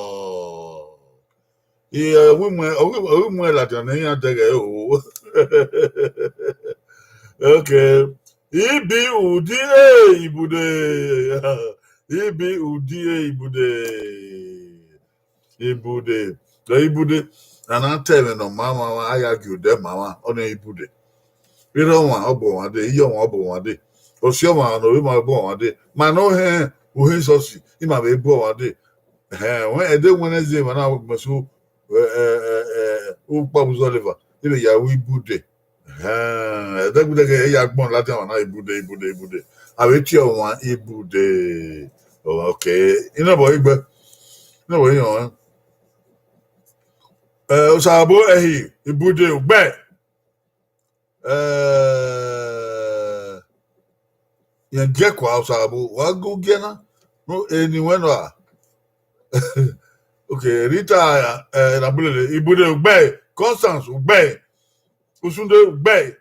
Iye, ọ ghi mu, ọ ghi, ọ ghi mu ẹn ladian ne iran dẹghẹ o. Okay. Ibi Udi e Ibude. Ibi Udi e Ibude. Ibude. Ibude. A na ta ẹmwẹ ne ọ ma mwa, a ya gie odẹ ma mwa, ọnii Ibude. Erha ọmwa ọ bu ọmwa dee, iye ọmwa ọ bu ọmwa dee, osi ọmwa ne ovbi ima ọ bu ọmwa dee, ma ne ọ hẹn uhin esọsi, ima vbe bu ọmwa dee. Ẹhẹn, wẹ ẹdẹ wẹn ne zẹ emwa na gbẹn so, ẹ, ẹ, ẹ, ẹ, ukpa vbe uzọleva, I vbe ya ru Ibude. Ẹhẹn, ẹdẹgbẹdẹghe ẹ ya gbọn ladian ọmwa na Ibude, Ibude, Ibude. A vbe tie ọmwa Ibude. Okay, inọbọ igbe, inọbọ iyọn. Ẹ, Osanobua ẹre hi Ibude Ugbẹe. Ẹ, rẹn giẹ kua Osanobua, wa gu giẹ na. No, eni wẹ nọ a. Okay, Rita, ẹ, Nabulele, Ibude Ugbẹe, Constance Ugbẹe, Osunde Ugbẹe,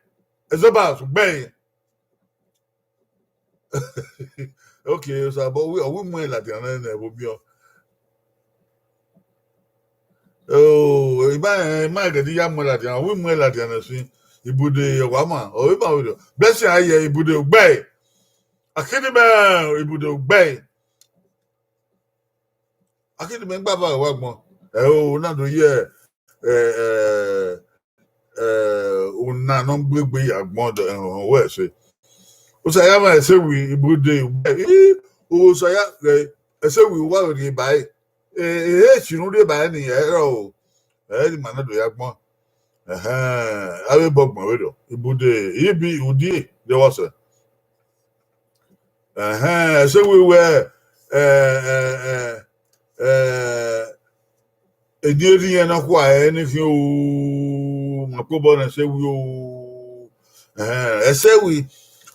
Ezobas Ugbẹe. Okay, Osanobua, ọ wi, ọ wi mu ẹn ladian nẹ, nẹ vbe omiọn. Oh, ima, ima gẹdẹ ya mu ẹn ladian, ọ wi mu ẹn ladian nẹ sin. Ibude ọwa ma, ọ vbe ma vberriọ. Blessing a ye Ibude Ugbẹe. Akinimẹ Ibude Ugbẹe. Akinimẹ gba ba wa gbọn. Ẹ o, na do ye, ẹ, ẹ, ẹ, una ne ọ gbe egbe ya gbọn dẹ, ẹhọnhọn wẹ ẹse. Osaya ma ẹse wi Ibude, ẹ, i, Osaya, ẹ, ẹse wi wa vbe rhie ba ẹre. E, e, e si unu rhie ba ẹre ni, ẹ rọ o. Ẹ, ni ma na do ya gbọn. Ẹhẹn, avbe bọ gbọn vberriọ. Ibude, Ibi Udi, de wa sẹ. Ẹhẹn, ẹse wi wẹ, ẹ, ẹ, ẹ, ẹ, eni erha irẹn nọkhua ẹre ne I khian o, ma kpe obọ ne ẹse wi o. Ẹhẹn, ẹse wi,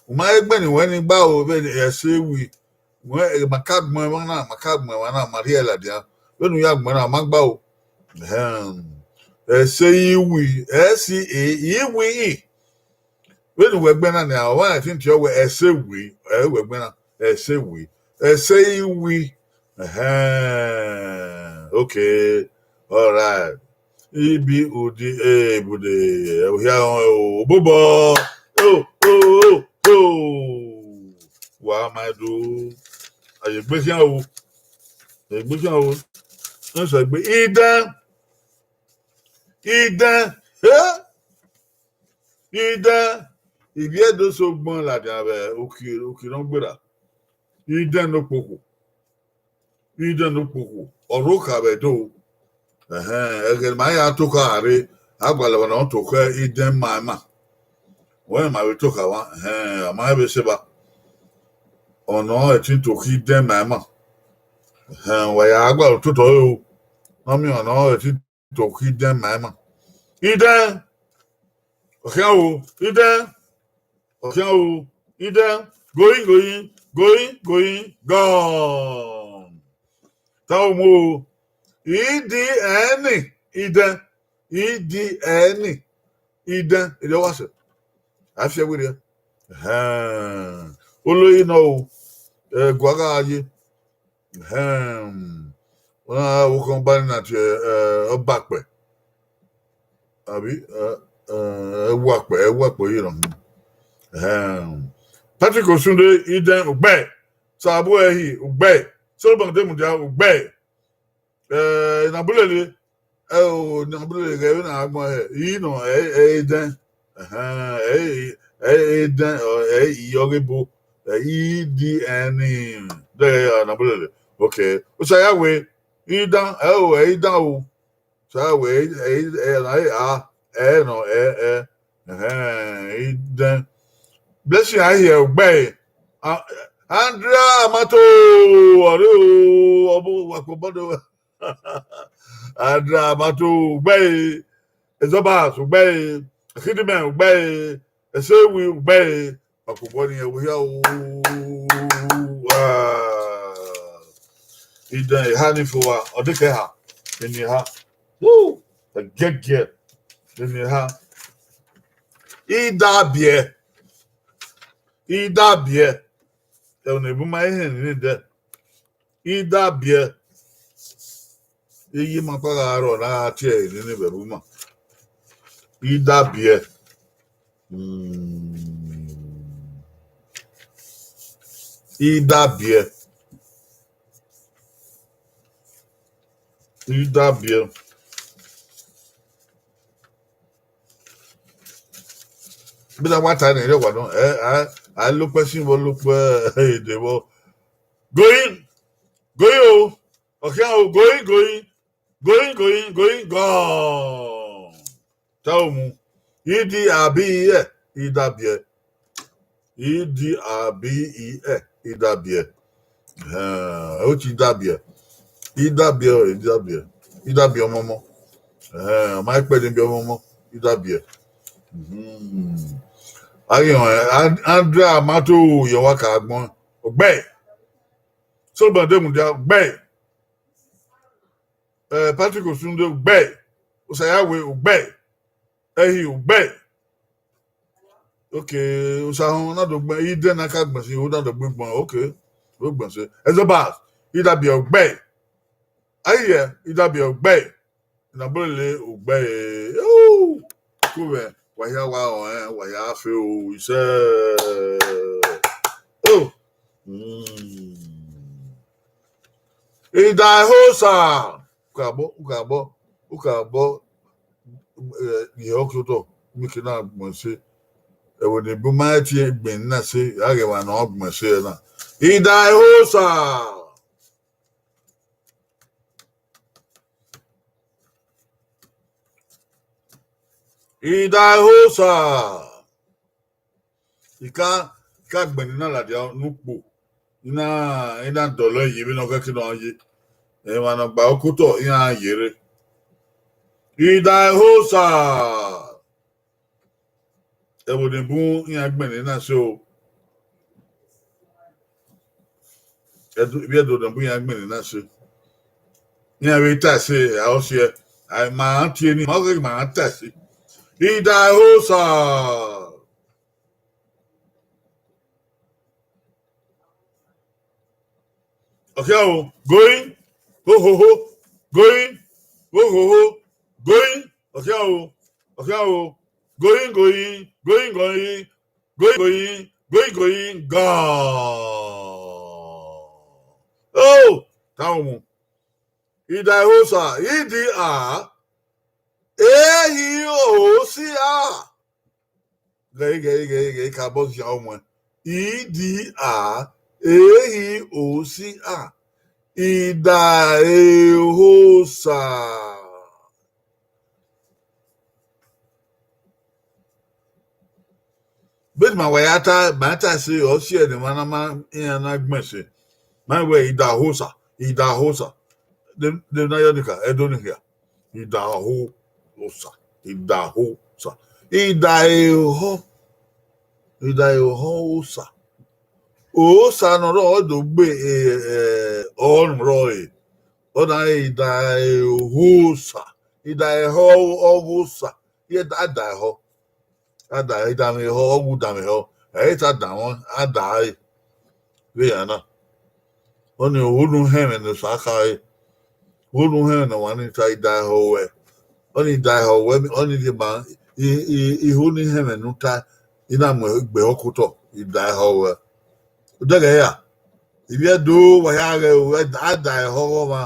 u ma he gbẹnnẹ wẹ ne I gba o, vbene ẹse wi, wẹ, ma ka gbẹn emwa na, ma ka gbẹn emwa na, ma rhie ẹre ladian. Vbene u ya gbẹn na, ma gba o. Ẹhẹn, ẹse iwi, S E E, iwi. Vbene uwẹ gbẹn na nia, ọmwa ẹtin tiọ wẹ ẹse wi, ẹ wẹ gbẹn na, ẹse wi, ẹse iwi. Ẹhẹn, okay, all right. Ibi Udi, e, Ibude, ẹ, ohia o, obobọ, o, o, o, o. Wa ma do, a ye gbe khian o, a ye gbe khian o. N sẹ gbe, idẹn, idẹn, he? Idẹn, ivbi Ẹdo so gbọn ladian vbe uki, uki ne ọ gberra. Idẹn ne okpokhuo. Idẹn ne okpokhuo. Ọ rre okha vbe Ẹdo. Ẹhẹn, ẹghẹ ne ima ya tokha rre, a gualọ ẹmwẹ ne ọ tokha idẹn ma ima. Wẹ ma vbe tokha mwa, ẹhẹn, a ma vbe sẹ evba. Ọmwa ne ọ ẹtin tokha idẹn ma ima. Ẹhẹn, wa ya gualọ ototọ ẹre o. Ne ọ miẹn ọmwa ne ọ ẹtin tokha idẹn ma ima. Idẹn. Ọ khian o, idẹn. Ọ khian o, idẹn. Going, going, going, going, gone. Ta omo o. I D N, idẹn. I D N, idẹn. Ede wa sẹ. A fi ẹre werriẹ. Ẹhẹn. Olori nọ o, ẹ, gua gha ye. Ẹhẹn. Ọ na wo khọn ba ni na tie, ẹ, ọbakpẹ. Abi, ẹ, ẹ, ẹwakpẹ, ẹwakpẹ ye nọ. Ẹhẹn. Patrick Osunde, Idẹn, ugbẹn. Sabu Ẹhi, ugbẹn. Solomon Demudia, ugbẹn. Ẹ, Nabulele, ẹ, o, Nabulele ghẹ vbe na agbọn hẹ, I nọ, ẹ, ẹ, Idẹn. Ẹhẹn, ẹ, ẹ, Idẹn, ọ, ẹ, I ọghe ebo, ẹ, I D N E. Dẹ, ẹ, Nabulele. Okay. Osayawe, Idan, ẹ, o, ẹ, Idan o. Osayawe, ẹ, ẹ, ẹ, na, ẹ, a, ẹ, nọ, ẹ, ẹ. Ẹhẹn, Idẹn. Blessing, I hear, ugbẹn. A, Andrea Amato, ọre o, ọmọ wa kpọ bọdọ. Andrea Amato, ugbẹn. Ezobas, ugbẹn. Kidman, ugbẹn. Esewi, ugbẹn. Ọkpọkpọ ni ẹvbo hia o. Ah. Idẹn eha ni fo wa, ọ dekẹ eha, eni eha. Woo! Ẹgiẹgiẹ, eni eha. Idabiẹ. Idabiẹ. Ẹvbo ne bun ma hẹn ni dẹ. Idabiẹ. Iye ima kpa gha rrọọ ne a gha tie ẹre nene vbe ẹvbo ima. Idabiẹ. Hmm. Idabiẹ. Idabiẹ. Bi na wa ta ne erha wa nọ, ẹ, a, a lo kpẹ sin vbọ, lo kpẹ ede vbọ. Going, going o. Ọkhian o, going, going, going, going, going, gone. Ta omu. Idi abi i ẹ, idabiẹ. Idi abi i ẹ, idabiẹ. Ẹhẹn, oti idabiẹ. Idabiẹ, idabiẹ. Idabiẹ ọmọmọ. Ẹhẹn, ọ ma kpẹ ni biẹ ọmọmọ. Idabiẹ. Mhm. Aye, An-, Andrea Amato, yọ wa ka agbọn. Ugbẹn. Solomon Demudia, ugbẹn. Eh, Patrick Osunde, ugbẹn. Osayawe, ugbẹn. Ẹhi, ugbẹn. Okay, Osahọn na do gbẹn, Idẹn na ka gbẹn sin, o na do gbe gbọn, okay. O gbẹn se. Ezobas, idabiẹ ugbẹn. Aye, idabiẹ ugbẹn. Nabulele ugbẹn. Oh! Ku mwẹ, wa hia wa rẹn, wa hia fe o, isẹ. Oh! Mm. Idahosa. Ukabọ, ukabọ, ukabọ, eh, ye ọkiotọ, mike na gbọn se. Ẹvbo ne bun ma tie egbe na se, a ghẹ wa nọ gbọn se na. Idahosa. Idahosa. I ka, I ka gbẹn ne I na ladian ne ukpo. I na, I na dọlọ ye vbene ọ khẹke ne ọ ye. Emwa ne ọ gba okotọ, iran ye rre. Idahosa. Ẹvbo ne bun iran gbẹn ne I na se o. Ẹdo, ivbi Ẹdo ne bun iran gbẹn ne I na se. Iran vbe ta ẹse, a ọ siẹ. A ma tie ni, ma ghe ma ta ẹse. Idahosa. Ọkhian o, going, ho, ho, ho, going, ho, ho, ho, going, ọkhian o, ọkhian o, going, going, going, going, going, going, going, going, gone. Oh, ta omu. Idahosa, I D A, E H I O S A. Ghẹ, ghẹ, ghẹ, ghẹ, I ka bọ zia ọmọ. I D A, E H I O S A. Idahosa. Bẹghe ma wa ya ta, ma ta ẹse, ọ siẹ ne emwa na ma iran na gbẹn ẹse. Ma wẹ Idahosa, Idahosa. De, de na yọ nika, Ẹdo ni hia. Idahosa, Idahosa. Idaehọ, Idaehọ osa. Osa ne ọ rrọọ, ọ do gbe, eh, eh, ọ ne ọ rrọọ, eh. Ọ na Idaehọ osa. Idaehọ ọghe osa. Iye da, Idaehọ. A da ẹre, idamwehọ, ọ wu idamwehọ, ẹ i ta danmwẹ, a da ẹre vbe ya na. Ọnii unu hẹnmwẹ ne Osa khare, unu hẹnmwẹ ne ọmwa ni ta, idaehọ ruẹ. Ọnii idaehọ ruẹ, ọnii deba, iho ni hẹnmwẹ ne u ta, I na mu egbe họ kotọ, idaehọ ruẹ. Odẹghẹ ra, ivbi Ẹdo wa hia ghẹ o, a da ẹhọ ọmwa,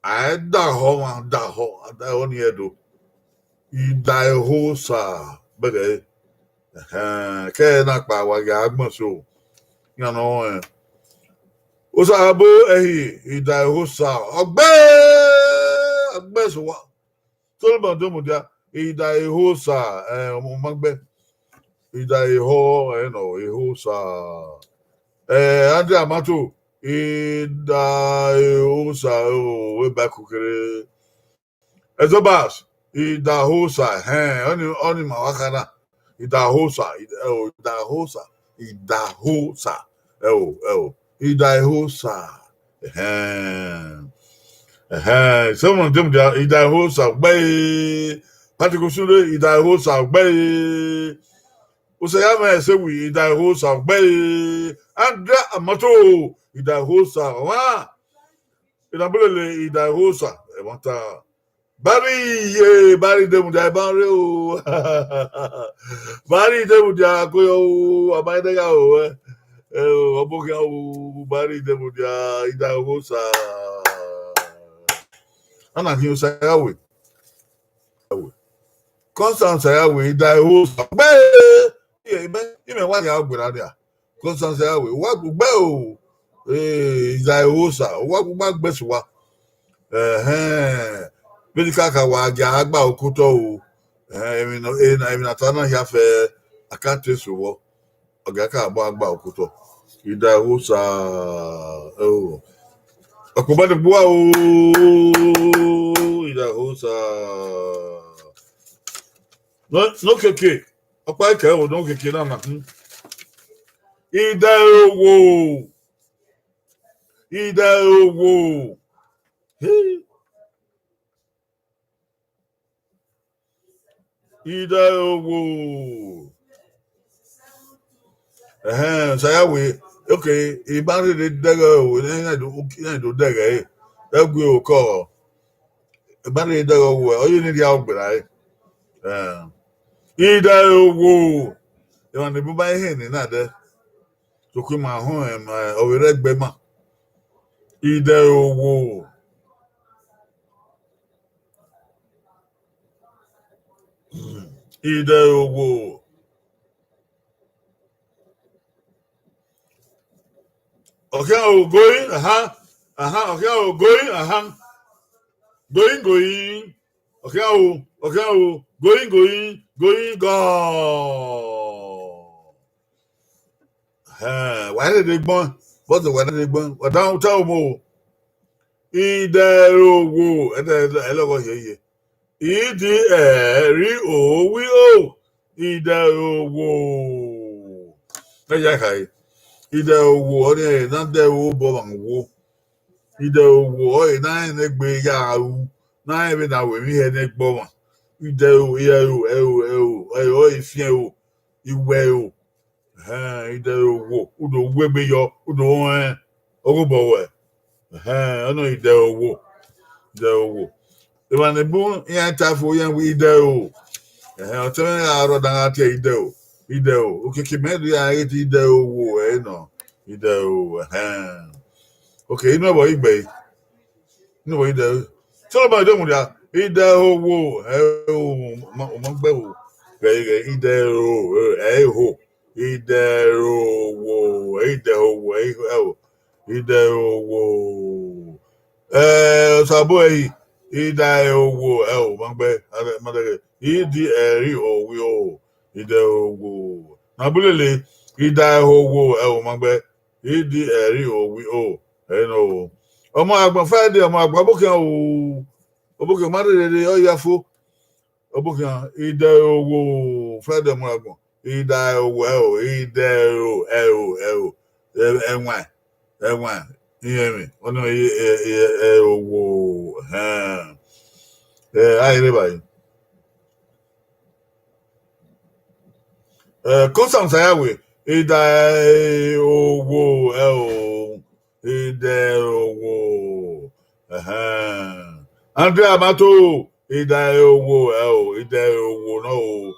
a da ẹhọ ọmwa, da ẹhọ, a da ẹhọ ni Ẹdo. Idaehọ Osa bẹghe ẹre. Ẹhẹn, ke ẹre na kpa wa gha agbọn so. Iran nọ rẹn. Osa Abo Ẹhi, idaehọ Osa, ọgbe, ọgbe so wa. Solomọn do mudia, idaehọ Osa, eh, ọmọ ma gbe. Idaehọ, eh, nọ, ehọ Osa. Eh, Andrew Amato, idaehọ Osa, o, we ba ku kere. Ezobas, idaehọ Osa, hẹn, ọnii, ọnii ma wa kha na. Idaehọ Osa, ida-, ẹ o, idaehọ Osa, idaehọ Osa, ẹ o, ẹ o, idaehọ Osa. Ẹhẹn. Ẹhẹn, Solomọn do mudia, idaehọ Osa, ọgbe. Patrick Osunre, idaehọ Osa, ọgbe. Osayamẹ Ẹsewi, idaehọ Osa, ọgbe. Andrew Amato, idaehọ Osa, ọmwa. Inabulele, idaehọ Osa, ẹmwata. Bari ye, Bari de mudia, Bari o. Bari de mudia, ko yo o, ama ẹdẹ gha o, ẹ. Ẹ o, ọmọ khian o, Bari de mudia, idaehọ Osa. Ana khin Osa ya we. Constance ya we, idaehọ Osa. Gbe! Imẹ, imẹ wa ya gberra nia. Constance ya we, wa gbe o. Eh, idaehọ Osa, wa gbe, wa gbe suwa. Ẹhẹn. Vbene I ka ka wa gia gba okotọ o. Ẹhẹn, emwi nọ, emwi nọ, emwi nọ ta na hia fẹ, a ka te so vbọ. Ọ gha ka bọ agba okotọ. Idaehọ Osa, o. Ọkpọgba de gbua o. Idaehọ Osa. No, no keke. Ọkpa ikẹ o, no keke na na. Hmm. Idaehọ Owo. Idaehọ Owo. Hey. Idaehọ Owo. Ẹhẹn, Osa ya we. Okay, I ma rherhe dẹghe o, ne I do, ne I do dẹghe ẹre. Ẹ gu okọ. I ma rherhe dẹghe o, ọ ye ne I rhia gberra ẹre. Eh. Idaehọ Owo. Emwa ne bun ba hẹn ne na dẹ. Sokpan ima họn, em, eh, ọ vbe rre ẹgbẹ ima. Idaehọ Owo. Idaehọ Owo. Ọ khian o, going, aha, aha, ọ khian o, going, aha. Going, going. Ọ khian o, ọ khian o, going, going, going, gone. Ẹhẹn, wa rherhe gbọn, but wa rherhe gbọn, wa dan ta omo. Idaehọ Owo, ẹdẹ, ẹdẹ, ẹlọghọ hiehie. I D E R O W O, Idaehọ Owo. Ẹ ya khare. Idaehọ Owo, ọnii na dẹ obọ ọmwa wo. Idaehọ Owo, ọre na rẹn ne egbe ya ru, na rẹn vbene a ru emwi hẹ ne egbe ọmwa. Idaehọ, idaehọ, ẹho, ẹho, ẹho, ifiẹn ẹho, iwẹ ẹho. Ẹhẹn, Idaehọ Owo, u do wu egbe yọ, u do rẹn, ọ ghe obọ ruẹ. Ẹhẹn, ọnii Idaehọ Owo, Idaehọ Owo. Emwa ne bun iran ta fo, iran wẹẹ Idaehọ. Ẹhẹn, ọtẹn mwẹ gha rrọọ dan gha tie Idaehọ, Idaehọ. Okiekie mẹ do ya ghe te Idaehọ Owo ẹre nọ, Idaehọ, ẹhẹn. Okay, inu ẹvbo igbe. Inu ẹvbo Idaehọ. Solomọn do mudia, Idaehọ Owo, ẹ o, ma, ma gbe o. Ghe, ghe, Idaehọ, ẹ, ẹ ho. Idaehọ Owo, Idaehọ Owo, ẹ, ẹ o. Idaehọ Owo. Ẹ, Osa Abo Ẹhi, Idaehọ Owo, ẹ o, ma gbe, ma dẹghe. I D E R O W O, Idaehọ Owo. Inabulele, Idaehọ Owo, ẹ o, ma gbe. I D E R O W O, ẹ nọ o. Ọmọ agbọn Friday, ọmọ agbọn, ọbokhian o. Ọbokhian ma rherhe, ọ ya fo. Ọbokhian, Idaehọ Owo, Friday ọmọ agbọn. Idaehọ Owo, ẹ o, Idaehọ, ẹ o, ẹ o. Ẹ, ẹwaẹn, ẹwaẹn, irẹnmwi, ọnii, ẹ, ẹ, ẹ, Owo, ẹhẹn. Ẹ, a i rre evbare. Eh, Constance Ayawe, Idẹ Owo, ẹ o, Idẹ Owo. Ẹhẹn. Andrea Mato, Idẹ Owo, ẹ o, Idẹ Owo nọ o.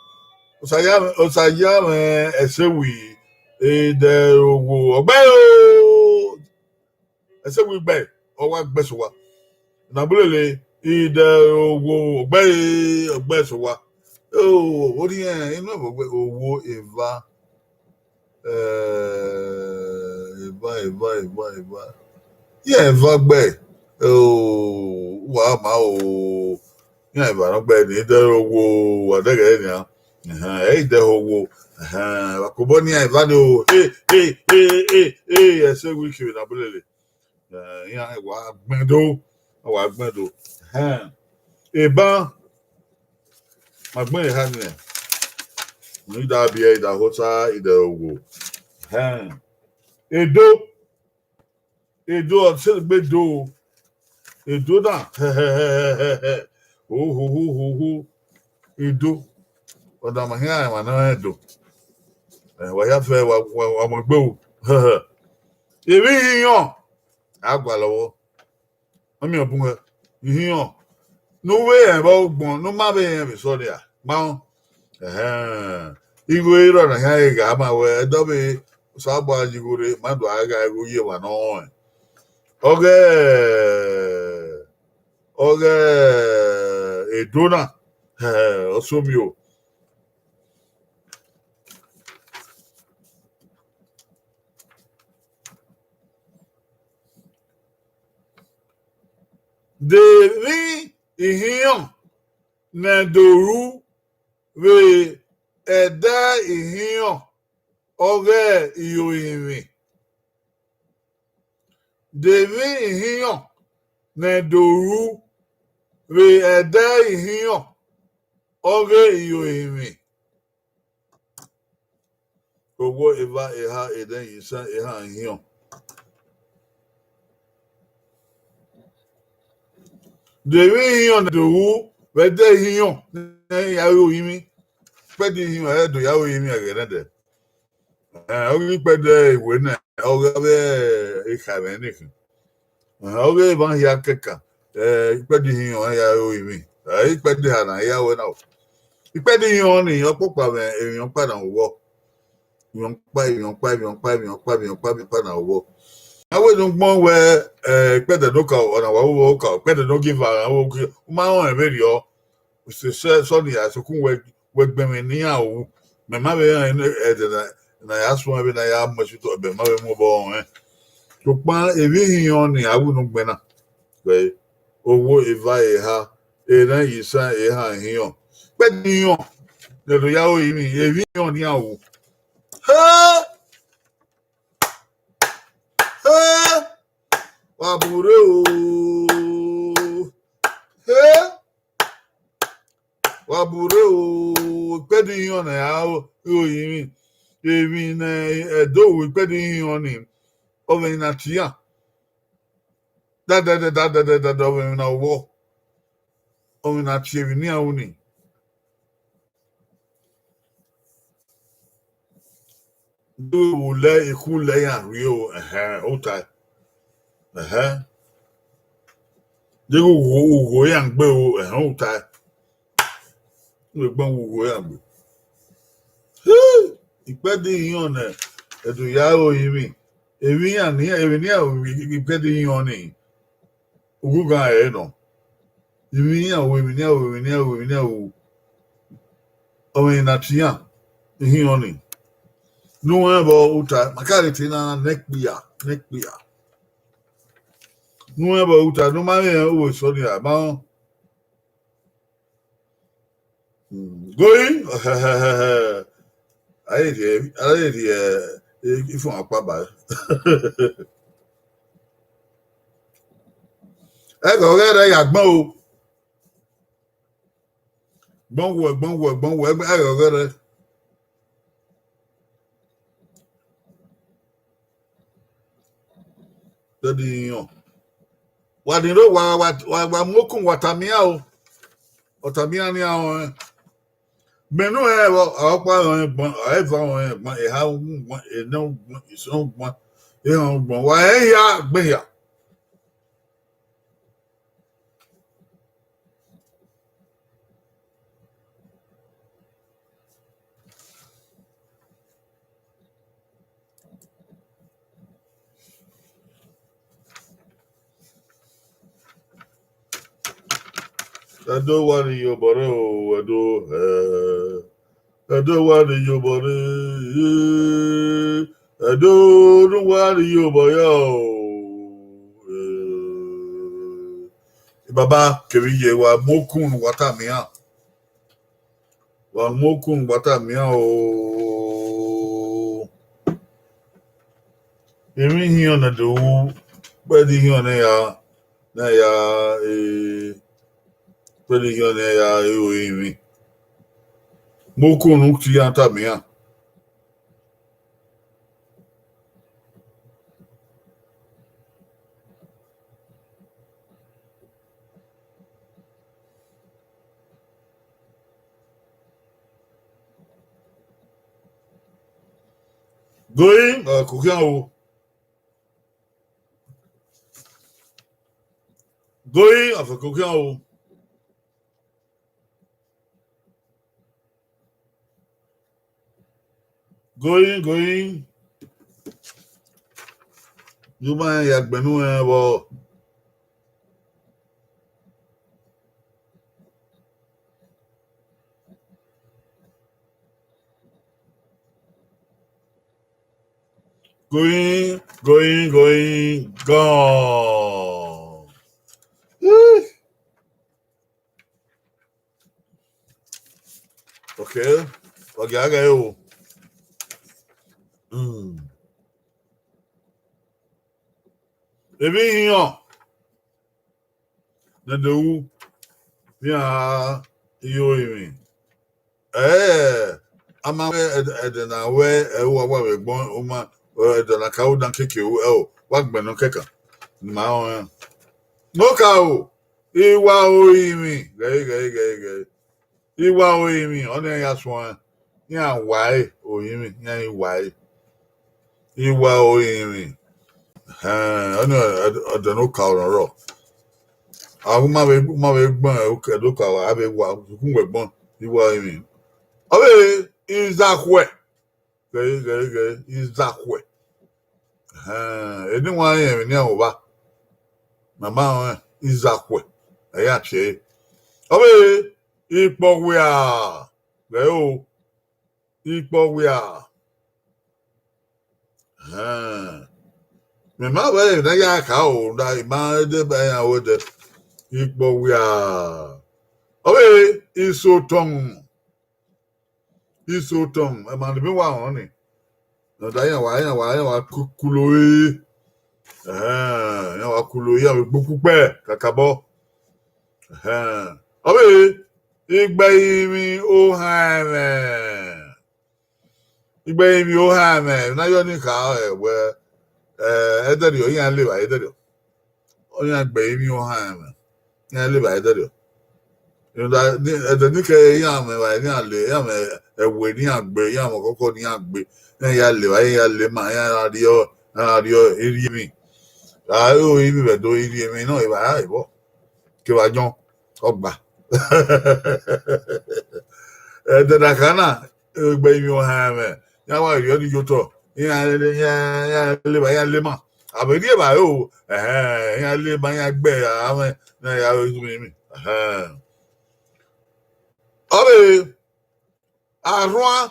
Osaya, Osaya mwẹ Ẹsewi, Idẹ Owo, ọgbẹe o. Ẹsewi gbe, ọ wa gbe sẹ owa. Na bulele, Idẹ Owo, ọgbẹe, ọgbẹe sẹ owa. O, orhiẹn, inu ẹvbo gbe, Owo, Eva. Eh, Eva, Eva, Eva, Eva. Iran Eva gbe, o, uwa ma o. Iran Eva nọ gbe ni, Idẹ Owo, wa dẹghẹ nian. Ẹhẹn, ẹ i dẹ ho wo. Ẹhẹn, wa kobọ ne iran Eva ni o. He, he, he, he, he, Ẹsewi kevbe na bulele. Eh, iran wa gbẹn do, wa gbẹn do. Ẹhẹn. Eban, ma gbẹn eha nian. Ni da biẹ, I da hota, Idẹ Owo. Ẹhẹn. Edo, Edo, ọ sẹ gbe do. Edo na. Ohohohoho. Edo. Ọ da ma hian emwa ne ọ rẹn Edo. Eh, wa ya fẹ, wa, wa, wa mu egbe o. Emwi ihinrọn, a gualọ vbọ. Ọ miẹn ọ bun hẹ, ihinrọn. Ne u vbe rẹn vbe ugbọn, ne u ma vbe rẹn vbe sọria, ma rẹn. Ẹhẹn. Igho erha na hia gha ma wẹ, ẹdẹ ọvbe Osanobua yi igho rre, ma do a gha igho ye emwa ne ọ rẹn. Ọghe, ọghe Edo na, ọ so miẹn o. De emwi ihinrọn ne do ru vbe ẹdẹ ihinrọn ọghe irorinmwi? De emwi ihinrọn ne do ru vbe ẹdẹ ihinrọn ọghe irorinmwi? Owo, eva, eha, erhẹn, isan, ehan, ihinrọn. De emwi ihinrọn ne do ru vbe ẹdẹ ihinrọn ne ya ru orinmwi? Ikpẹdẹ ihinrọn ẹre do ya ru orinmwi ẹghẹ nẹdẹ. Eh, ọ ghi ikpẹdẹ iwe nẹ, ọ gha vbe ekhaemwẹ nekhin. Eh, ọ ghe emwa hia kẹkan, eh, ikpẹdẹ ihinrọn ya ru orinmwi. Eh, ikpẹdẹ eha na ya ru ẹna o. Ikpẹdẹ ihinrọn ni, ọkpọkpa mwẹ emwi ọkpa na vbọ. Emwi ọkpa, emwi ọkpa, emwi ọkpa, emwi ọkpa, emwi ọkpa, emwi ọkpa na vbọ. A wẹ ne u gbẹn wẹ, eh, ikpẹdẹ ne okaro, ọna wa vbe okaro, ikpẹdẹ ne ogieva, a vbe ogieva, u ma rẹn vberriọ. Sẹ, sẹ, sẹ ọni ya sokun wẹ, wẹ gbẹn mwẹ ne iran ru. Mẹ ma vbe rẹn ẹdẹ na, ne a ya suẹn vbe ne a ya mu ẹse otọ, mẹ ma vbe mu obọ rẹn. Sokpan emwi ihinrọn ni a ru ne ugbẹn na. Wẹ, owo, eva, eha, erhẹn, isan, ehan, ihinrọn. Ikpẹdẹ ihinrọn ne do ya ru orinmwi, emwi ihinrọn ne iran ru. He! He! Wa bu rre o. He! Wa bu rre o. Ikpẹdẹ ihinrọn ne a ru orinmwi, emwi ne ẹdẹ ru ikpẹdẹ ihinrọn ni, ọ mwẹ emwi na tie iran. Dadẹdẹ, dadẹdẹ, dadẹ, ọ mwẹ emwi na vbọ. Ọ mwẹ emwi na tie emwi ne iran ru ni. Vbe ulẹ, ekhọe ulẹ iran rrie o, ẹhẹn, ọ tae. Ẹhẹn. Deghẹ ugho, ugho iran gbe o, ẹhẹn, ọ tae. Vbe gbọn ugho iran gbe. Hii, ikpẹdẹ ihinrọn ne ẹdẹ ya ru orinmwi. Emwi iran ni, emwi ne iran ru ikpẹdẹ ihinrọn ni, ughughan ẹre nọ. Emwi iran ru, emwi ne iran ru, emwi ne iran ru, emwi ne iran ru. Ọ mwẹ emwi na tie iran, ihinrọn ni. Ne u rẹn vbọ, u tae, ma ka rhie te na nẹ ekpia, nẹ ekpia. Ne u rẹn vbọ, u tae, ne u ma rẹn, u vbe sẹ ọni ra, ma rẹn. Goi, a i rhie, a i rhie, eh, ifuẹn ọkpa ba. Ẹghẹ ọghẹe rẹ ya gbọn o. Gbọn wẹ, gbọn wẹ, gbọn wẹ, ẹghẹ ọghẹe rẹ. Dẹdẹ ihinrọn. Wa ni ro, wa, wa, wa, wa mu okun, wa tama iran o. Ọ tama iran nian o, eh. Mẹ ne rẹn vbọ, ọkpa rẹn gbọn, eva rẹn gbọn, eha gbọn, enẹ gbọn, isọn gbọn, ehan gbọn, wa rẹn hia gbe hia. Ẹdo wa rre iyobọ rre o, Ẹdo, eh, Ẹdo wa rre iyobọ rre, eh, Ẹdo ne uwa rre iyobọ ya o, eh. Baba kevbe iye, wa mu okun ne uwa tama iran. Wa mu okun ne uwa tama iran o. Emwi ihiọn ne Ẹdo ru, vbene ihiọn ne ya, ne ya, eh, vbene ihiọn ne ya ru emwi. Mu okun ne u tie iran tama iran. Going, uh, kokhian o. Going, uh, kokhian o. Going, going. Yuma ya gbẹnu ẹn vbọ. Going, going, going, gone. Okay, okay, okay. Mm. Emwi ihiọn ne Ẹdo ru, iran ru emwi. Eh, a ma wẹ ẹdẹ, ẹdẹ na wẹ ẹre uwa wa vbe gbọn, u ma, ẹdẹ na ka ru dan keke ru, ẹ o, wa gbẹnnọ kẹkan. Ma rẹn. Ne okaro, iwa ru emwi, ghẹ, ghẹ, ghẹ, ghẹ. Iwa ru emwi, ọnii ya suẹn, iran wa ẹre ru emwi, iran i wa ẹre. Iwa ru emwi. Ẹhẹn, ọnii ọ, ọ, ọdẹ ne okaro nọ rrọọ. A ma vbe, ma vbe gbọn ẹdẹ okaro, a vbe wa, ukun wẹ gbọn, iwa ru emwi. Ọ vbe Izakhuẹ. Ghẹ, ghẹ, ghẹ, Izakhuẹ. Ẹhẹn, eni wan rẹn emwi ne iran vba. Mama rẹn Izakhuẹ, ẹ ya tie ẹre. Ọ vbe Ikpọwia, ghẹ o, Ikpọwia. Ẹhẹn. Mẹ ma vbe emwi ne a ya kha o, na ima deba iran wẹ dẹ. Ikpọwia. Ọ vbe Isotọn. Isotọn, ẹmwa ne emwi wa rẹn ni. Nọ da iran wa, iran wa, iran wa ku, kulo ẹre. Ẹhẹn, iran wa kulo ẹre, iran vbe gbe ukpẹ kakabọ. Ẹhẹn. Ọ vbe Igbeimwi Ohanmwẹ. Igbeimwi Ohanmwẹ, ne a yọ ni kha ẹre wẹ, eh, ẹdẹrriọ, iran le evbare ẹdẹrriọ. Ọ iran Igbeimwi Ohanmwẹ, iran le evbare ẹdẹrriọ. Rhunmwuda, ni, ẹdẹ ni kẹre iran mwẹ evbare ne iran le, iran mwẹ ẹwe ne iran gbe, iran mwẹ ọkọkọ ne iran gbe, iran ya le evbare, iran ya le ma, iran ra rriọ, iran ra rriọ erriọ emwi. A ru emwi vbe Ẹdo, erriọ emwi nọ evbare a re vbọ. Kevbe ayọn, ọ gba. Ẹdẹ na kha na, Igbeimwi Ohanmwẹ, iran wa rhie ọnii ye otọ, iran, iran, iran le evbare, iran le ma. A vbe rhie evbare o, ẹhẹn, iran le ma, iran gbe amwẹ ne iran ya ru emwi, ẹhẹn. Ọ vbe Arhuan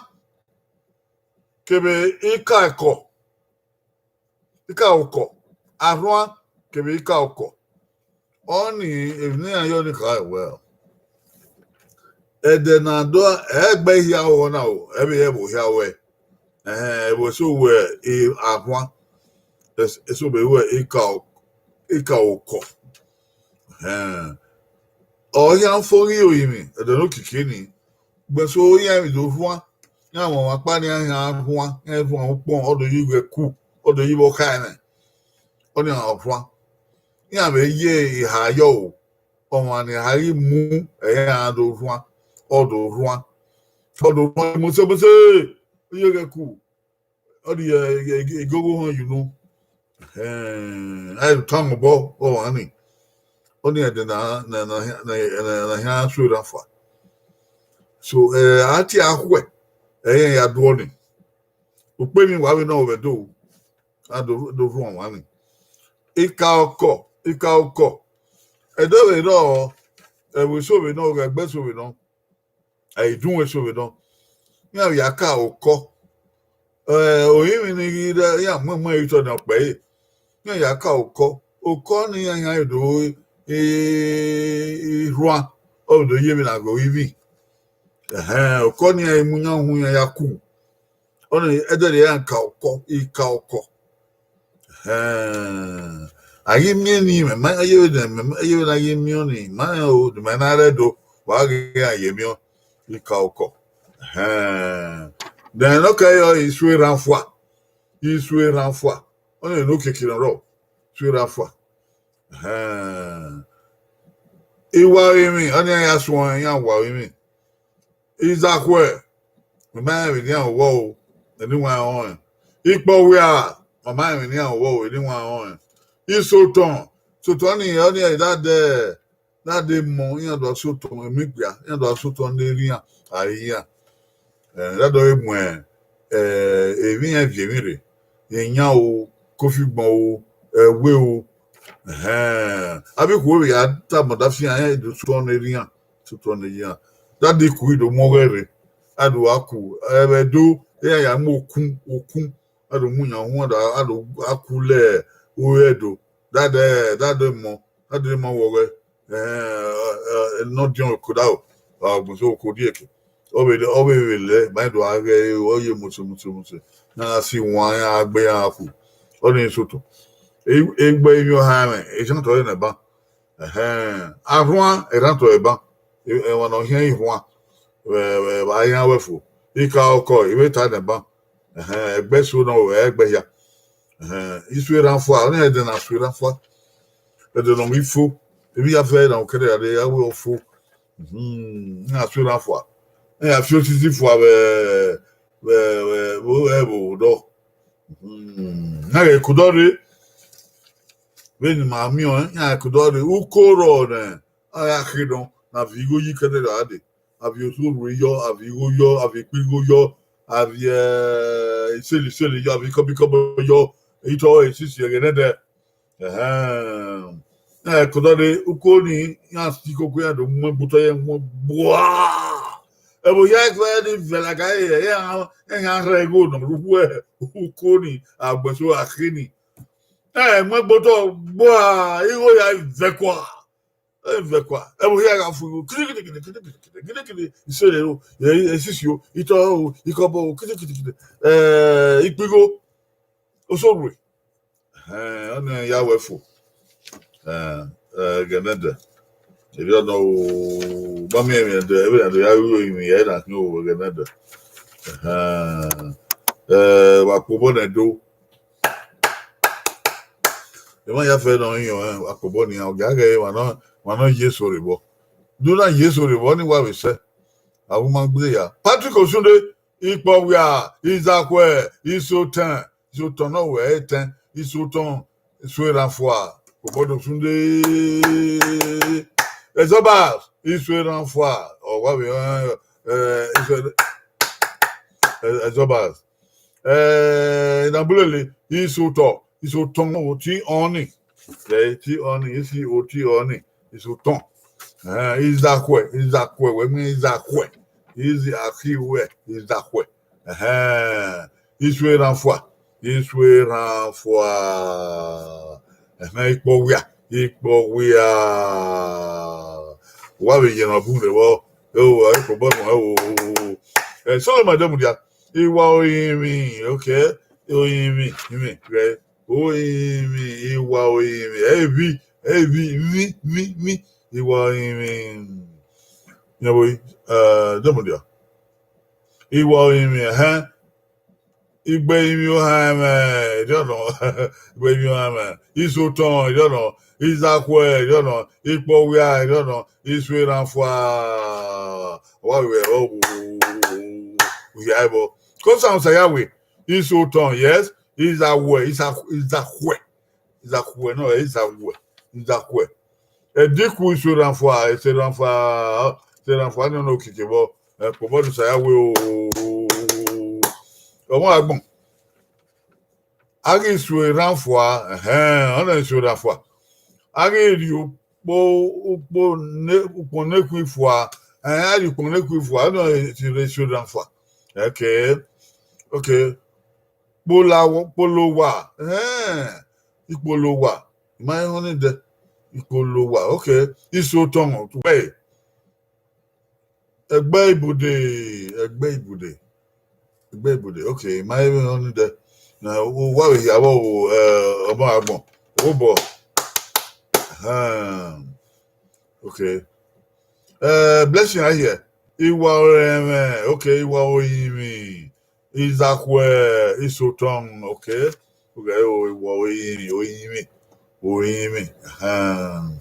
kevbe Ikaokọ, Ikaokọ, Arhuan kevbe Ikaokọ. Ọnii, emwi ne iran yọ ni kha wẹ, ẹdẹ na do, ẹgbẹ hia ọghọ na o, ẹvbo, ẹvbo hia wẹ. Ẹhẹn, ẹvbo eso wẹ, e, Arhuan, es-, eso vbe wẹ Ikao-, Ikaokọ. Ẹhẹn. Ọ khian fo ghi ru emwi, ẹdẹ ne okiekie ni. Ugbẹn eso iran emwi do rhuan, iran mwẹ ọmwa ọkpa ne iran khian rhuan, iran rhuan ukpọn, ọ do yi ighẹ ku, ọ do yi vbe ọkhaemwẹ. Ọnii iran rhuan. Iran vbe ye eha yọ o, ọmwa ne eha ghi mu, ẹ i iran do rhuan, ọ do rhuan. Tọdọ mose mose, iye ghẹ ku. Ọ di igogo họn you know. Ẹn, a i tama obọ ọmwa ni. Ọnii ẹdẹ na na na na na na hia suẹn eran fua. So, eh, a tie akhuẹ, ẹ i ya do ọnii. Ukpemwi wa vbe nọ vbe do, a do do rhuọn ọmwa ni. Ika ọkọ, ika ọkọ. Ẹdẹ vbe rrọọ, ẹvbo eso vbe nọ, ẹgbẹ eso vbe nọ, ẹ i dun eso vbe nọ. Iran vbe ya ka okọ. Eh, orinmwi ni ghi rre, iran mu mu ẹre otọ ne ọ kpẹre. Iran ya ka okọ. Okọ ni iran hia do, eh, irhuan, ọ do ye vbe na ghe ivbi. Ẹhẹn, okọ ni iran mu iran hu iran ya ku. Ọnii ẹdẹ ne iran ka okọ, ika ọkọ. Ẹhẹn, a ghi miẹn ni, mẹ ma ye vbe ne, mẹ ma ye vbe ne a ghi miẹn ọnii, ma rẹn o, ne ma na rre Ẹdo, wa ghi iran ye miẹn ika ọkọ. Ẹhẹn, then ne ọ kẹ yọ, isuẹn eran fua, isuẹn eran fua, ọnii ne okiekie ne ọ rrọọ, isuẹn eran fua. Ẹhẹn, iwa emwi, ọnii iran ya suẹn, iran wa emwi. Izakhuẹ, mẹ ma rẹn vbe ne iran wọ o, eni wan rẹn ọnrẹn. Ikpọwia, mẹ ma rẹn vbe ne iran wọ o, eni wan rẹn ọnrẹn. Isotọn, isotọn ni, ọnii da dẹ, da dẹ mọ, iran do sotọn, emigbia, iran do sotọn ne errian, a re iran. Eh, da do mu, eh, emwi iran viọ emwi rre, iyan o, kofigbọn o, ẹwe o. Ẹhẹn, avbe ikhuo vbe ya tama ọdafian, iran do sotọn ne errian, sotọn ne errian. Da dẹ ikui do mu ọghẹ rre, a do gha ku, ẹvbo Ẹdo, iran ya mu okun, okun, a do mu yan uhunmwu, a do, a do gha ku lẹ ore Ẹdo. Da dẹ, da dẹ mọ, da dẹ mọ wọ ọghẹ, eh, eh, eh, ne ọ diọn oko da o, agbọn so oko dieke. Ọ vbe, ọ vbe vbe lẹ, ma do gha ghẹ ẹre, ọ ye mose, mose, mose. Na gha si wan, iran gbe iran ku. Ọnii sotọn. E, egbe emwi ohanmwẹ, e sotọn ẹre nẹ ban. Ẹhẹn, arhuan, erhan otọ ẹban. E, ẹmwẹ ne ọ hiẹn irhuan, vbe, vbe, vbe a iran wẹ fo. Ika ọkọ, ivbe ta nẹ ban. Ẹhẹn, ẹgbẹ eso nọ, ẹgbẹ hia. Ẹhẹn, isuẹn eran fua, ọnii ẹdẹ na suẹn eran fua. Ẹdẹ ne ọ ghi fo, emwi ya fẹ na kẹdẹ ya dee, a wẹ ọ fo. Mhm, iran suẹn eran fua. Iran ya fi osisi fua vbe, vbe, vbe, vbe ẹvbo odọ. Mhm, iran ghẹ ke odọ rre. Vbene ima miẹn ọnrẹn, iran ke odọ rre. Uko rrọọ nẹ, a ya khe nọ, ne a viọ igho yi kẹdẹ ra dee. A viọ osorhue yọ, a viọ igho yọ, a viọ ikpigho yọ, a viọ, eh, isele isele yọ, a viọ ikọbọ ikọbọ yọ, itọ esisi ẹghẹ nẹdẹ. Ẹhẹn. Iran ke odọ rre, uko ni, iran si koko, iran do mu ẹgbotọ ye, mu gbua. Ẹvbo hia ẹgbẹ ni vẹ laka, iran, iran rhẹ igho nọ rre ukhu uko ni, agbẹso akhe ni. Ẹ mu ẹgbotọ gbua, igho ya vẹ kua. Ẹ vẹ kua, ẹvbo hia gha fu igho, kidi, kidi, kidi, isele o, e, esisi o, itọ o, ikọbọ o, kidi, kidi, kidi, eh, ikpigho, osorhue. Ẹhẹn, ọnii ya wẹ fo. Eh, eh, ẹghẹ nẹdẹ. Erriọ nọ o, ma miẹn emwi ẹdẹ, ẹvbo ne a do ya ru emwi ya na hin o, ẹghẹ nẹdẹ. Ẹhẹn, eh, wa kpobọ nẹ do. Emwa ya fẹ ne ọ rinmwian, wa kpobọ nian, ọ gia ghẹ emwa nọ, emwa nọ ye eso rre vbọ. Do na ye eso rre vbọ, ọnii wa vbe sẹ. Avbe ma gbe ya. Patrick Osunde, Ikpọwia, Izakhuẹ, Isotẹn, Isotọn nọ wẹ ẹtẹn, Isotọn, isuẹn eran fua, kpobọ do Osunde. Ẹzọba, isuẹn eran fua, ọ wa vbe, eh, isuẹn, eh, Ẹzọba. Eh, Inabulele, Isotọ, Isotọn, oti ọnii. Eh, oti ọnii, isi oti ọnii, Isotọn. Eh, Izakhuẹ, Izakhuẹ, wẹ miẹn Izakhuẹ. Izi akhi wẹ, Izakhuẹ. Ẹhẹn, isuẹn eran fua, isuẹn eran fua. Ẹhẹn, Ikpọwia, Ikpọwia. Wa vbe ye ne ọ bun rre vbọ, ẹ o, ẹ kobọ nọ, ẹ o. Eh, Solomon Ademudia, iwa orinmwi, okay, orinmwi, rinmwi, right? Orinmwi, iwa orinmwi, ẹ vbi, ẹ vbi, vbi, vbi, vbi, iwa orinmwi. Yẹn vbe, eh, Ademudia. Iwa orinmwi, ẹhẹn. Igbe emwi ohanmwẹ, erriọ nọ. Igbe emwi ohanmwẹ, Isotọn, erriọ nọ. Izakhuẹ, erriọ nọ. Ikpọwia, erriọ nọ. Isuẹn eran fua. Wa vbe, oh, oh, oh, oh, oh. hia ẹvbo. Kosan Osayawe, Iso Otọn, yes, Izawẹ, Iza-, Izakhuẹ. Izakhuẹ nọ, Izawẹ, Izakhuẹ. Ẹdikhu Iso Eranfua, Iso Eranfua, Iso Eranfua ni ọnọ okiekie vbọ, ẹ, kpobọ ne Osayawe o. Ọmọ agbọn. A ghi suo Eranfua, ẹhẹn, ọnọ Iso Eranfua. A ghi rhie ukpo, ukpo ne, ukpọn ne khui fua, ẹhẹn, a rhie ukpọn ne khui fua, ọnọ Iso Eranfua. Okay, okay. Kpolo, Kpolowa, ẹhẹn, Ikpolowa, I ma họn ni dẹ, Ikpolowa, okay, Iso Otọn, wẹ, Ẹgbẹ Ibude, Ẹgbẹ Ibude, Ẹgbẹ Ibude, okay, I ma họn ni dẹ. Na, u wa vbe hia vbọ o, ẹ, ọmọ agbọn, obọ. Ahan. Okay. Eh, Blessing, I hear. Iwa ọrẹmwẹ, okay, Iwa Oyinmwi, Izakhuẹ, Iso Otọn, okay. Okay, o, Iwa Oyinmwi, Oyinmwi, Oyinmwi. Ahan.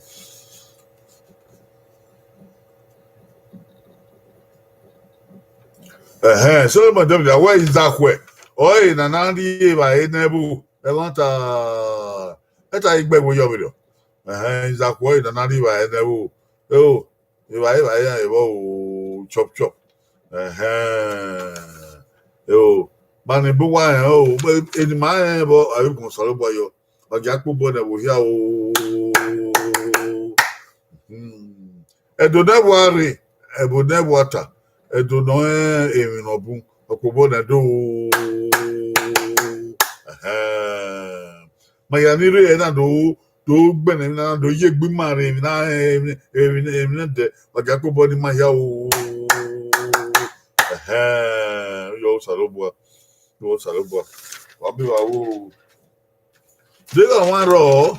Ẹhẹn, Solomon David, a wẹ Izakhuẹ, ọre ne a na rhie evbare nẹ vbo, ẹmwata, ẹta i gbe ẹvbo yọ vberriọ. Ẹhẹn, Izakhuẹ ọre ne a na rhie evbare nẹ vbo, eo, evbare, evbare iran vbọ o, chop chop. Ẹhẹn, eo, ma ni bu uwa rẹn o, eni ma rẹn vbọ, a vbe gun Osanobua yọ. Wa gia kpe obọ nẹ vbe ohia o. Hmm. Ẹdo ne ẹvbo a rre, ẹvbo ne ẹvbo a ta, Ẹdo ne ọ rẹn emwi ne ọ bun, ọ kpe obọ nẹ do. Ẹhẹn. Ma hia ni rre ẹre na do, do gbẹnnẹ emwi na, do ye egbe ima rre emwi na, emwi, emwi, emwi nẹdẹ, wa gia kpe obọ ne ima hia o. Ẹhẹn, yọ Osanobua, yọ Osanobua. Wa be vbe aro. Deghẹ ọmwa rrọọ,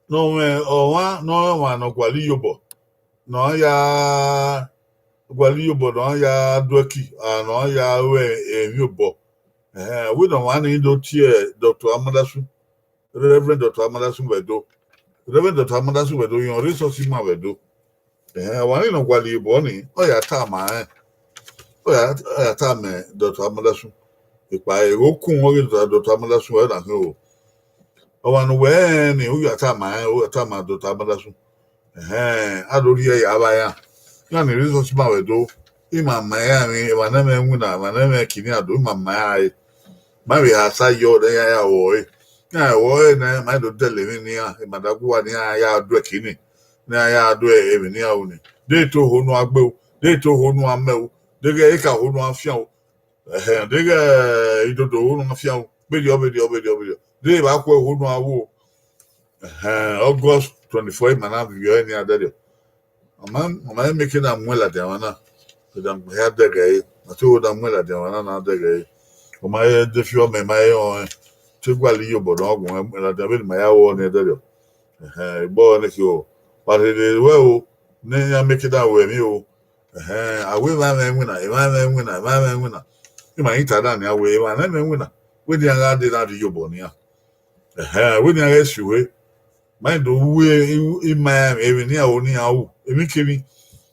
ne ọ mwẹ ọmwa ne ọ rẹn ọmwa ne ọ gualọ iyobọ, ne ọ ya gualọ iyobọ, ne ọ ya duẹki, a, ne ọ ya ru emwi obọ. Ẹhẹn, wẹ ne ọmwa ni do tie Doctor Amadasun, Reverend Doctor Amadasun vbe Ẹdo. Reverend Doctor Amadasun vbe Ẹdo, irẹn ọre Esọsi ma vbe Ẹdo. Ẹhẹn, ọmwa ni ne ọ gualọ iyobọ ni, ọ ya tama rẹn. Ọ ya, ọ ya tama Doctor Amadasun. Ekpa ẹre okun ọghe Doctor Amadasun, ẹre na khin o. Ọmwa ne uwẹ rẹn ni, u ya tama rẹn, u ya tama Doctor Amadasun. Ẹhẹn, a do rhie ya vba iran. Iran ni rre Esọsi ma vbe Ẹdo, ima ma iran emwi, emwa ne ẹmwẹ winna, emwa ne ẹmwẹ kini ado, ima ma iran re. Ma vbe ha sa yọ, ne iran ya ru ẹre. Iran ru ẹre nẹ, ma do dẹlẹ emwi ne iran, ima da gu uwa ne iran ya duẹki ni, ne iran ya do emwi ne iran ru ni. De te oho ne uwa gbe o, de te oho ne uwa mẹ o, deghẹ eka oho ne uwa fian o, ẹhẹn, deghẹ idodo oho ne uwa fian o, vberriọ, vberriọ, vberriọ, vberriọ. De evba khuẹ oho ne uwa ru o. Ẹhẹn, August twenty-four, ima na viọ ẹre ne iran dẹrriọ. Ọ ma, ọ ma make na muẹn ladian emwa na. Ladian hia dẹghe ẹre. Ma te wo na muẹn ladian emwa na na dẹghe ẹre. Ọ ma he de fi ọmọ, ma he họn ẹn. Te gualọ iyobọ ne ọ gun ẹn, ladian vbene ima ya ru ọnii dẹrriọ. Ẹhẹn, egbe ọnii ke o. Wa rherhe ruẹ o, ne iran make na ru emwi o. Ẹhẹn, a wẹ emwa mwẹ iwinna, emwa mwẹ iwinna, emwa mwẹ iwinna. Ima i ta na nian wẹ emwa ne ẹmwẹ iwinna, wẹ ne iran gha dee na rhie iyobọ ne iran. Ẹhẹn, wẹ ne iran ghẹ si uhe. Ma do ru ima emwi ne iran ru ne iran ru, emwikemwi.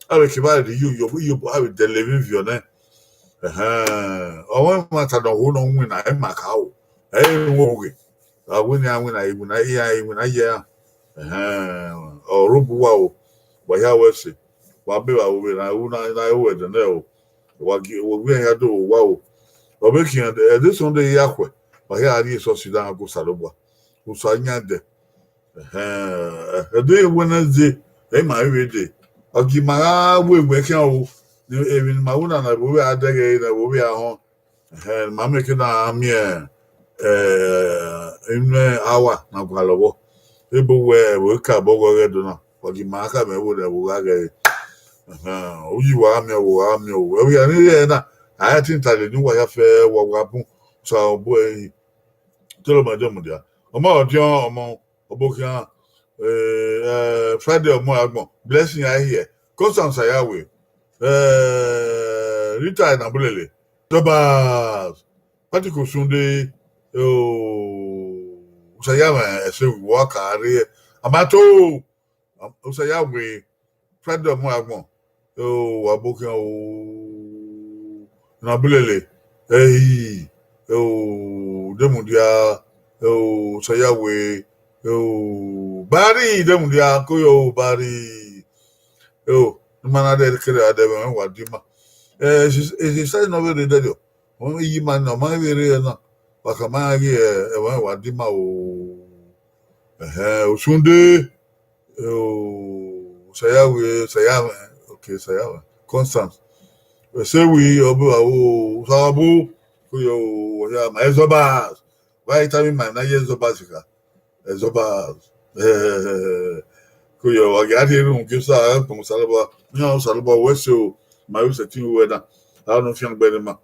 A vbe kevbe a rhie iyobọ, iyobọ, a vbe dẹlẹ emwi viọ nẹ. Ẹhẹn, ọmwa ẹmwata ne ọ ho ne ọ winna, ẹ ma ka ru. Ẹ i ru oghe. A wẹ ne iran winna, iwinna, iran iwinna ye iran. Ẹhẹn, ọ rre obu uwa o. Wa hia ru ẹse. Wa be vbe aro vbe na ru na, na ru ẹdẹ nẹ o. Wa gie, wa gie iran hia do vbe owa o. Ọ vbe khian ẹdẹ Sunday ya khuẹ, wa hia rrie esọsi da gu Osanobua. Osa yan dẹ. Ẹhẹn, ẹdẹ Wednesday, ẹ i ma vbe vbe dee. Ọ gi ima gha wẹ wẹ khian o. Emwi ne ima ru na, ne ẹvbo vbe a dẹghe ẹre, ne ẹvbo vbe a họn. Ẹhẹn, ma make na miẹn, eh, inu awa na gualọ vbọ. Ebo wẹ ẹvbo ka bọ ghe ẹdẹ na, wa gi ima khama ẹvbo ne ẹvbo gha ghẹ ẹre. Ẹhẹn, uyi wa gha miẹn, wo gha miẹn o. Ẹvbo hia ni rre na, a i tin ta lele uwa hia fẹ, wa wa bun, sa obọ ẹre. Tolo ma jọ mudia. Ọmọ ọdiọn, ọmọ ọbo khian, eh, eh, Friday ọmọ agbọn, Blessing I hear. Constance Ayawe, eh, Rita Enabulele, Tobas, Patrick Osunde, oh, Usayama, ẹse wa ka rre. Amato, Usayama, Friday ọmọ agbọn, oh, wa bo khian, oh. na bulele, ehi, eo, demudia, eo, sayawe, eo, bari, demudia, koyo, bari, eo, ima na de kere adẹ vbe wa di ima. Eh, esi, esi sa nọ vbe rre dẹdiọ. Ọ i yi ima nọ, ọ ma vbe rre na. Wa khama iran ghi, eh, ẹmwẹ wa di ima o. Ẹhẹn, Osunde, o, sayawe, sayamwẹ, okay, sayamwẹ. Constance. Ẹse wi, ọ bu aro, Osabu, koyo, ọ ya ma Exobas. Wa i tama ima na ye Exobas kha. Exobas. Eh, koyo, wa gha rhie erhunmwu gie Osa, ẹ kpọnmwẹ Osanobua, iran Osanobua wẹ ẹse o, ma ru sẹtin ruẹ na, a nọ fiangbe ne ima.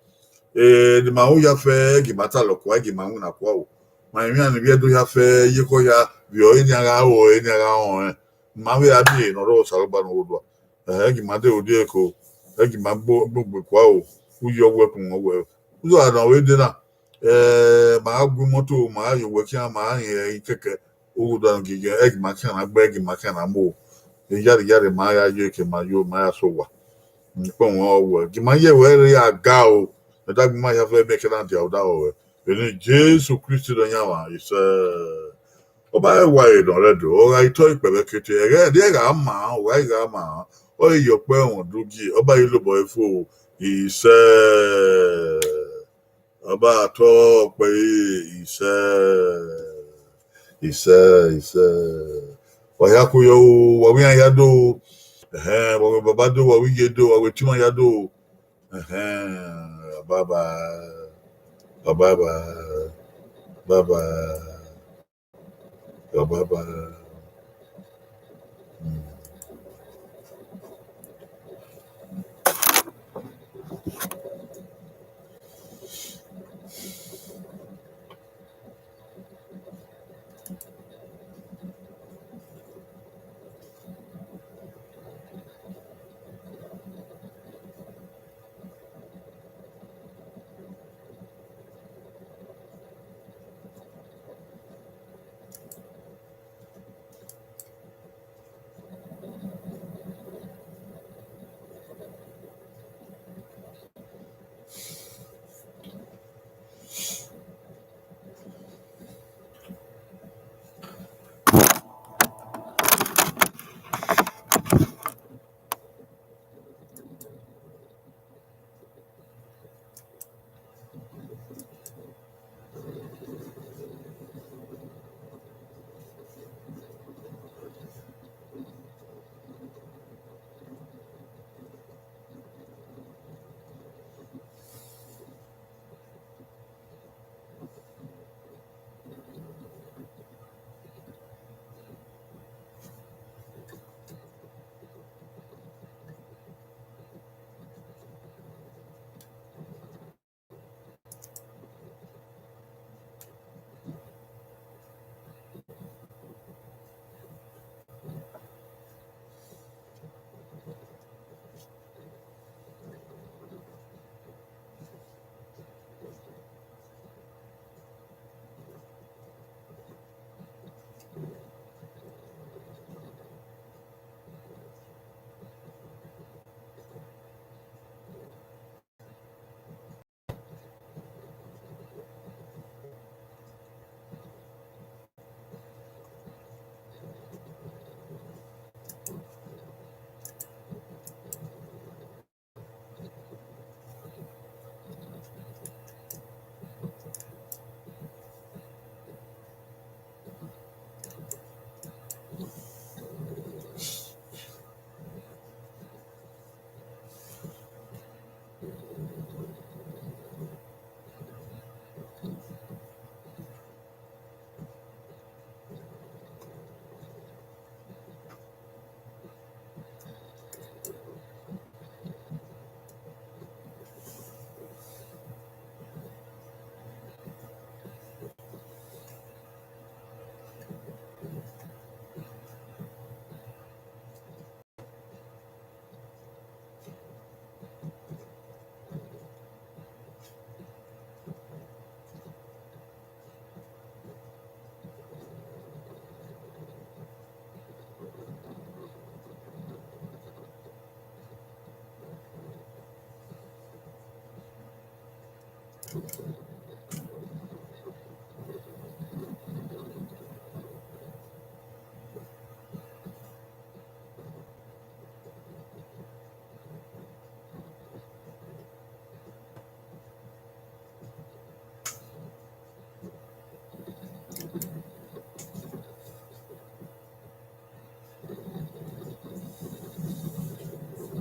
Eh, ne ima ru ya fẹ, ẹgi ma ta lọ kua, ẹgi ma winna kua o. Ma emwi iran ni vbiẹ do ya fẹ, ye ekhọe ya vbiẹ ọre enian gha ru ọre, enian gha rẹn ọnrẹn. Ma vbe a miẹn ehe ne ọ rrọọ Osanobua ne ọ ghe odua. Ẹhẹn, ẹgi ma de odie ko, ẹgi ma gbo, gbogbe kua o, u ye ọwẹ kun ọwẹ. Uzo a nọ vbe dee na, eh, ma gha gu imọto, ma gha ye owẹ khian, ma gha rẹn ẹre kẹkẹ, u ghi do gie ẹgi ma khian na gbe, ẹgi ma khian na mu o. Iyare iyare ma ya ye ke ma yo, ma ya sẹ owa. Kpọnmwẹ ọwẹ, gie ima ye wẹ rre a ga o, mẹ dagbe ima ya fẹ miẹn ke na dia odaro ruẹ. Vbene Jesu Kristi Nọyaẹnmwa, isẹ. Ọ ba rẹn wa re nọ rẹ do, ọ gha i tọ ikpẹvbẹ kete, ẹghẹ ẹdẹ gha ma, ọ gha i gha ma, ọ i ye ọkpẹ ẹmwẹ udugie, ọ ba i lobọ ẹre fo, isẹ. Ọ ba tọ ọkpẹ ẹre, isẹ, isẹ, isẹ. Wa hia ku yọ o, wa wẹ iran hia do. Ẹhẹn, wa wẹ baba do, wa wẹ iye do, wa wẹ etimwa hia do. Ẹhẹn, baba, baba, baba. Baba.